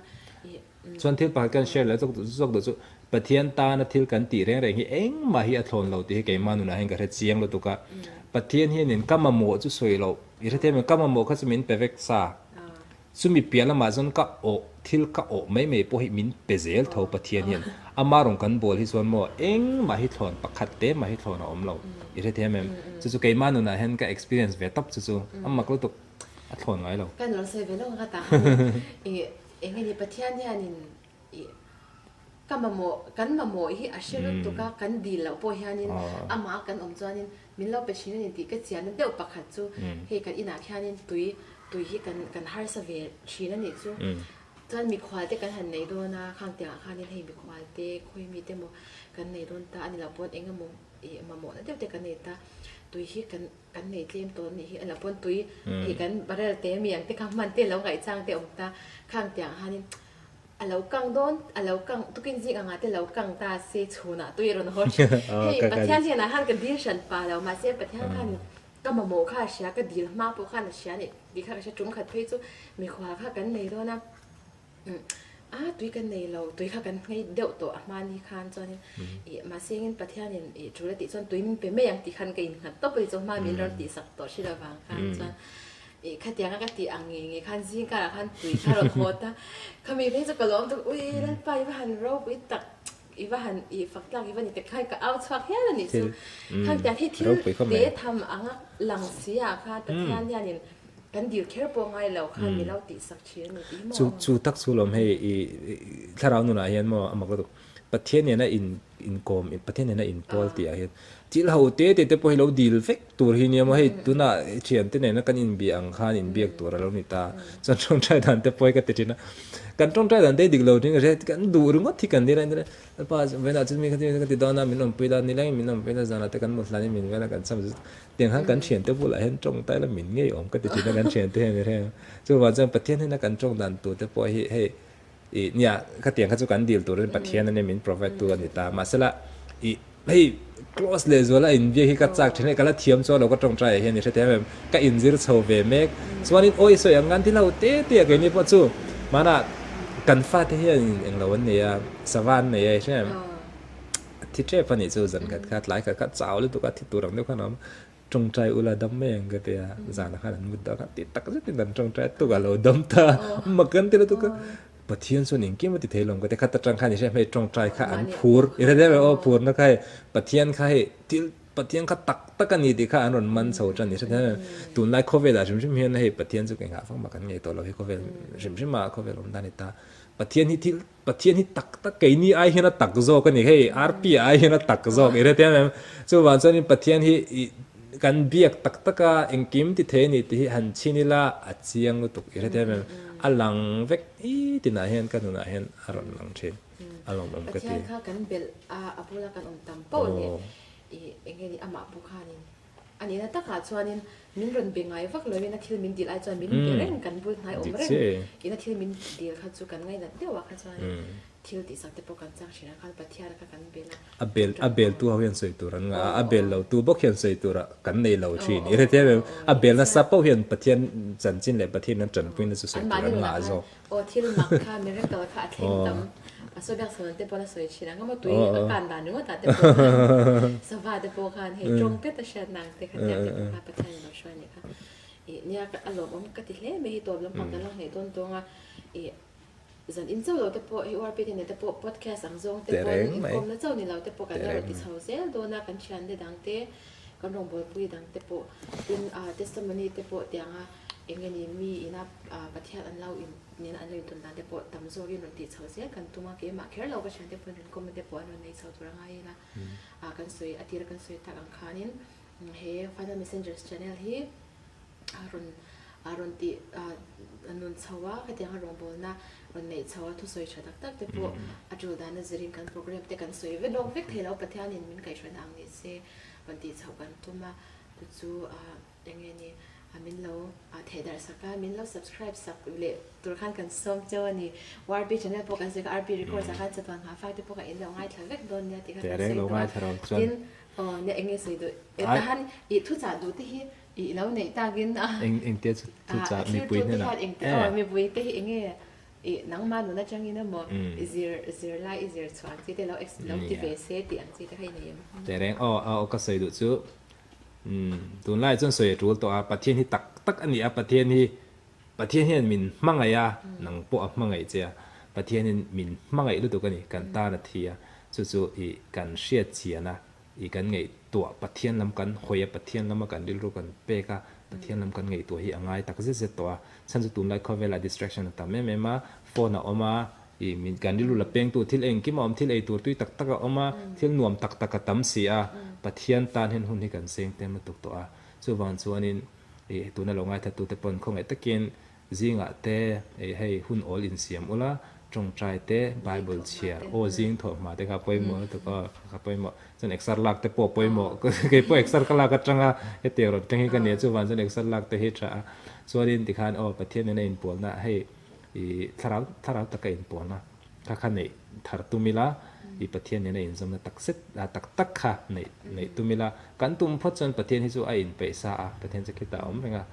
ih. Chuan thil pakhat kan share leh zawk zawk duh chu Pathian tana thil kan tih reng reng hi engmah hi a thlawn lo tih hi keimah nunah hian ka hre chiang lutuk a, Pathian hianin ka mamawh chu sawi loh I hrethiam em? Ka mamawh kha chu min pe vek sa. Chumi piah lamah chuan ka awh, thil ka awh mai mai pawh hi min pe zel tho Pathian hian. Ama rawn kan bawl hi chuan maw engmah hi thlawn, pakhat te mah hi thlawn a awm lo. I hrethiam em? Chu chu keimah nunah hian ka experience ve tawp chu chu. A mak lutuk a thlawn ngai lo. Ka nuam sawi ve lawk ang ka tah khan i eng nge ni Pathian hianin i Ka mamawh, kan mamawh hi a hre lutuk a, kan dil loh pawh hianin amah kan awm chuanin min lo pe thin a ni tih ka chianna deuh pakhat chu hei kan inah khianin tui, tui hi kan kan harsa ve thin a nih chu. Chuan mikhual te kan han nei dawn a, khang tiangah khanin hei mikhual te, khawi mi te maw kan nei dawn ta a ni loh pawn eng emaw ih mamawhna deuh te kan nei ta, tui hi kan kan nei tlem tawh a nih hi a lo pawn tui ih kan barrel te mi ang te kha hman te lo ngaihchang te awm ta, khang tiangah khanin A lo kang dawn, a lo kang, tukin zing angah te lo kang ta se chhunah tui a rawn haw thin. Hei Pathian hian ah khan ka dil hran pa lo, mahse Pathian khan ka mamawh kha a hria, ka dil hma pawh khan a hria a nih tih kha ka hre tum khat phei chu mikhual kha kan nei dawn a, a tui kan nei lo, tui kha kan nghei deuh tawh a hmani khan chuanin ih mahse engin Pathianin ih tul a tih chuan tui min pe mai ang tih khan ka innghat tawp a ni chu hma min rawn tihsak tawh hrilh avang khan chuan. Ih khatianga ka tih ang nge nge khan zing karah khan tui kha rawn hawt a, khami phei chu ka lawm tuk ui Lalpa i va han ropui tak i va han ih fak tlak i va ni tak khan ka au chhuak hial a nih chu. Khang tiang hi thil te tham anga lang si ah khan Pathian hianin kan dil kher pawh ngai lo khan mi lo tih sak thin a ni tih hi maw. Chu chu tak chu lawm hei i thlarau nunah hian maw a mak lutuk Pathian nena in inkawm Pathian nena inpawl tih ah hian thil ho te te te pawh hi lo dil vek tur hi nia maw hei tunah thiante nena kan inbiak ang khan inbiak tur a lo ni ta chuan tawngtai dan te pawh hi ka ti thin a kan tawngtai dan te hi dik lo thin ka hria kan duh ringawt hi kan dil a pa vawiinah chuan mi kha ti ka ti dawn a min awmpui la nileng min awmpui la zanah te kan mut hlanin min vel a kan cham tiang khan kan thiante bulah hian tawngtai la min ngei awm ka ti thin a kan thiante hian i hria chuvang chuan Pathian nena kan tawng dan tur te pawh hi hei Ih nia, khatiang kha chu kan dil turin Pathian ania min provide tu a ni ta. Mahsela ih hei close leh zuala inbiak hi ka chak thin hei ka la thiam chuan lo ka tawngtai ah hian i hrethiam em? Ka inzir chho ve mek. Chuanin awi sawi ang ngan thil ho te te a keini pawh chu hmanah kan fate hian englo an nei a, sava an nei a i hre em? A thi tep a nih chu zan khat kha tlai khat kha chau lutuk a thi tur ang deuh khan a awm. Tawngtai ula dam mai ang ka ti a, zanah khan an mut dawn a, ti tak zetin an tawngtai a, tukah lo dam ta, mak an ti lutuk a, Pathian chuan engkim a ti thei lo ang ka ti, khat atang khan i hre hmei tawngtai kha an phur, i hre deuh em aw phurna kha hei Pathian kha hei thil Pathian kha tak tak a ni tih kha an rawn man chho tan i hre deuh em, tunlai khawvelah hrim hrim hian hei Pathian chu kei nghah vak mah kan ngei tawh lo hi khawvel hrim hrim ah khawvel awm dan a ni ta, Pathian hi thil Pathian hi tak tak keini ai hian a tak zawk a ni hei RP ai hian a tak zawk i hrethiam em chuvang chuanin Pathian hi i kan biak tak tak a engkim ti thei a ni tih hi han chhin ila a chiang lutuk i hrethiam em a lang vek i tinah hian ka nunah hian a rawn lang thin a lawmawm ka ti. Pathian kha kan belh a a bula kan awm tam poh leh i eng nge ni amah pawh khanin. A nihna takah chuanin min rawn be ngai vak loin a thil min dil ai chuan min be reng, kan bul hnai awm reng in a thil min dil kha chu kan ngainat deuh ah kha chuanin thil tihsak te pawh kan chang thin a khan Pathian kha kan bel a. A bel a bel tu ho hian sawi tur an ngah a, a bel lo tu bawk hian sawi tur ah kan nei lo thin. I hrethiam em? A bel nasa poh hian Pathian chanchin leh Pathian an tanpuina chu sawi tur an ngah zawk. Aw thil mak kha miracle kha a thleng tam a sawi biak sawn te pawn a sawi thin ang emaw tui a kan dan ringawt ah te pawh khan sava te pawh khan hei tawng pet a hriat nang te kha tiang te pawh kha Pathian in lo hruai anih kha ih nia a lawmawm ka ti hle mai hi tawp lampang kan lo hneih dawn tawng a ih zan in chauh lo te pawh hei URP te nen te pawh podcast ang zawng te pawn inkawmna chauh ni lo te pawh kan la rawn ti chho zel dawn a kan thiante dang te kan rawngbawlpui dang te pawh tin ah testimony te pawh tiang a Eng nge ni mi ina Pathian an lo in nena an lo intawn dan te pawh tam zawkin rawn tih chho zel kan tum a, keimah kher lo ka thian te pawhin rawn comment te pawh an rawn nei chho tur a ngai ila a kan sawi a tira kan sawi tak ang khanin he Final Messengers channel hi a rawn a rawn tih a nun chho a khatiang a rawngbawlna rawn neih chho a thusawi tha tak tak te pawh a tul dan a zirin kan program te kan sawi vek lawk vek thei lo Pathianin min kaihhruaina ang ni se rawn tih chhoh kan tum a chu chu a Eng nge ni a min lo theh darh sak a, min lo subscribe sak leh tur khan kan sawm cheu a ni. RP channel pawh kan sawi kha, RP records ah khan chatuan nghah fak te pawh kha in lo ngaithla vek dawn nia tih kha kan sawi tawh a. Tin, aw nia eng nge sawi duh? Tahan i thuchah duh te hi i lo neih takin a. Eng engtia thuchah mipui hnenah? Thiltu te hian engte aw mipui te hi eng nge i nangmah nun atangin emaw i zir zir lai i zir chhuah ang chi te lo lo ti ve se tih ang chi te kha i nei em? Tehreng aw aw ka sawi duh chu Umm tunlai chuan sawi a tul tawh a, Pathian hi tak tak a ni a, Pathian hi Pathian hian min hmangaih a, nang pawh a hmangaih che a, Pathian hian min hmangaih lutuk a ni, kan tan a thi a, chu chu i kan hriat chian a, i kan ngaihtuah Pathian lam kan hawi a, Pathian lama kan rilru kan pek a, Pathian lam kan ngaihtuah hi a ngai tak zet zet tawh a, chhan chu tunlai khawvelah distraction a tam em em a, phone a awm a, I min kan rilru la pengtu thil engkim a awm, thil ei tur tui tak tak a awm a, thil nuam tak tak a tam si a, Pathian tan hian hun hi kan seng tlem lutuk tawh a. Chuvang chuanin i tuna lo ngaithatute pawn khawngaih takin zingah te i hei hun awl insiam ula, tawngtai te, Bible chhiar, aw zing thawh hma te kha pawimawh lutuk aw, kha pawimawh. Chuan exer lak te pawh pawimawh, kei pawh exer ka lak atanga hetiang rawn thleng hi ka nia, chuvang chuan exer lak te hi tha a. Chuanin tikhan aw Pathian nena inpualna hei I thlarau thlarau taka inpuan a, kha kha neih thar tum ila, i Pathian nena inzawmna tak zet a tak tak kha neih neih tum ila, kan tum phawt chuan Pathian hi chu a inpeih sa a, Pathian chu khitah a awm reng a,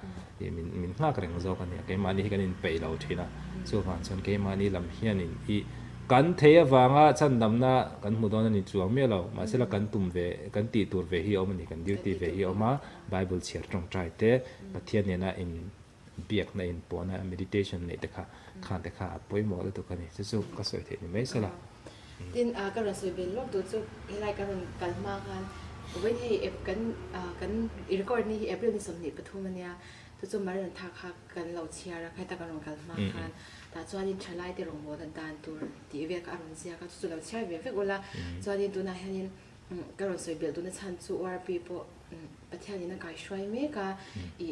i min min nghak reng zawk a nia, keimahni hi kan inpeih lo thin a, chuvang chuan keimahni lam hianin i kan thei avanga chhandamna kan hmu dawn a ni chuang miah lo, mahsela kan tum ve kan tih tur ve hi a awm a ni, kan duty ve hi a awm a, Bible chhiar tawngtai te Pathian nena in biakna inpawhna meditation neih te kha khan te kha a pawimawh lutuk a ni chu chu ka sawi theih ni mai se la. Tin a ka rawn sawi ve lawk duh chu helai ka rawn kal hma khan vawiin hei ep kan kan i record ni hi April ni 23 a nia chu chu Maranatha kha kan lo chhiar a heta kan rawn kal hma khan tah chuanin thalai te rawngbawlna dan tur tih vel kha a rawn ziak a chu chu lo chhiar ve vek ula chuanin tunah hianin ka rawn sawi belh duhna chhan chu URP pawh Pathianin a kaihruai mek a i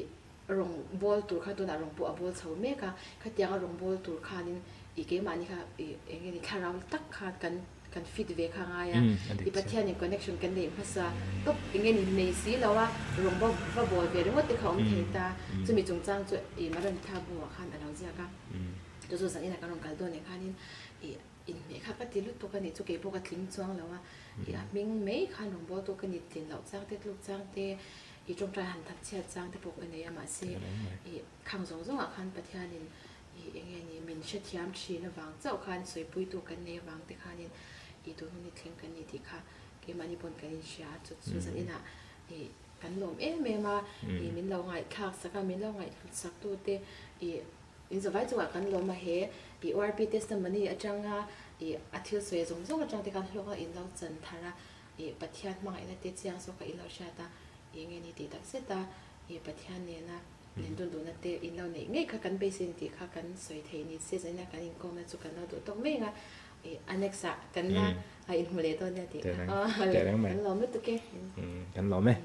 Rawng bawl tur kha tunah rawng pawh a bawl chho mek a, khatianga rawng bawl tur khanin i keimahni kha i eng nge ni thlarau tak khan kan kan fit ve kha ngai a, i Pathianin connection kan neih hmasa tawp eng nge ni nei si lo a rawng va va bawl ve ringawt te kha awm thei ta, chumi chungchang chu i Maranatha bu ah khan a lo ziak a, chu chu zan inah kan rawn kal dawn leh khanin i inhmeh kha ka ti lutuk a nih chu keipawh ka tling chuang lo a, i a hming mai khan rawng bawl tu ka ni tlin loh chang te tluk chang te I tawngtai han that chhiat chang te pawh ka nei a, mahse i khang zawng zawngah khan Pathianin i eng nge ni min hrethiam thin avang chauh khan sawipuitu kan nei avang te khanin i tun hun i thleng kan ni tih kha keimahni pawn kan inhria a, chu chu zan inah i kan lawm em em a, i min lo ngaihthlak sak a, min lo ngaihhlut sak tu te i in zavai chungah kan lawm a, he i URP testimony atanga i a thil sawi zawng zawng atang te khan hlawk a in lo chan thar a, I Pathian hmangaihna te chiang zawk a in lo hriat a, eng nge ni tih tak zet a, i Pathian nena len dun duhna te in lo neih ngei kha kan beisei ni tih kha kan sawi thei ni se zanin a kan inkawmna chu kan lo duh tawk mai ang a, i a next ah kan la inhmu leh dawn nia tih kha aw kan lawm lutuk e. Kan lawm e.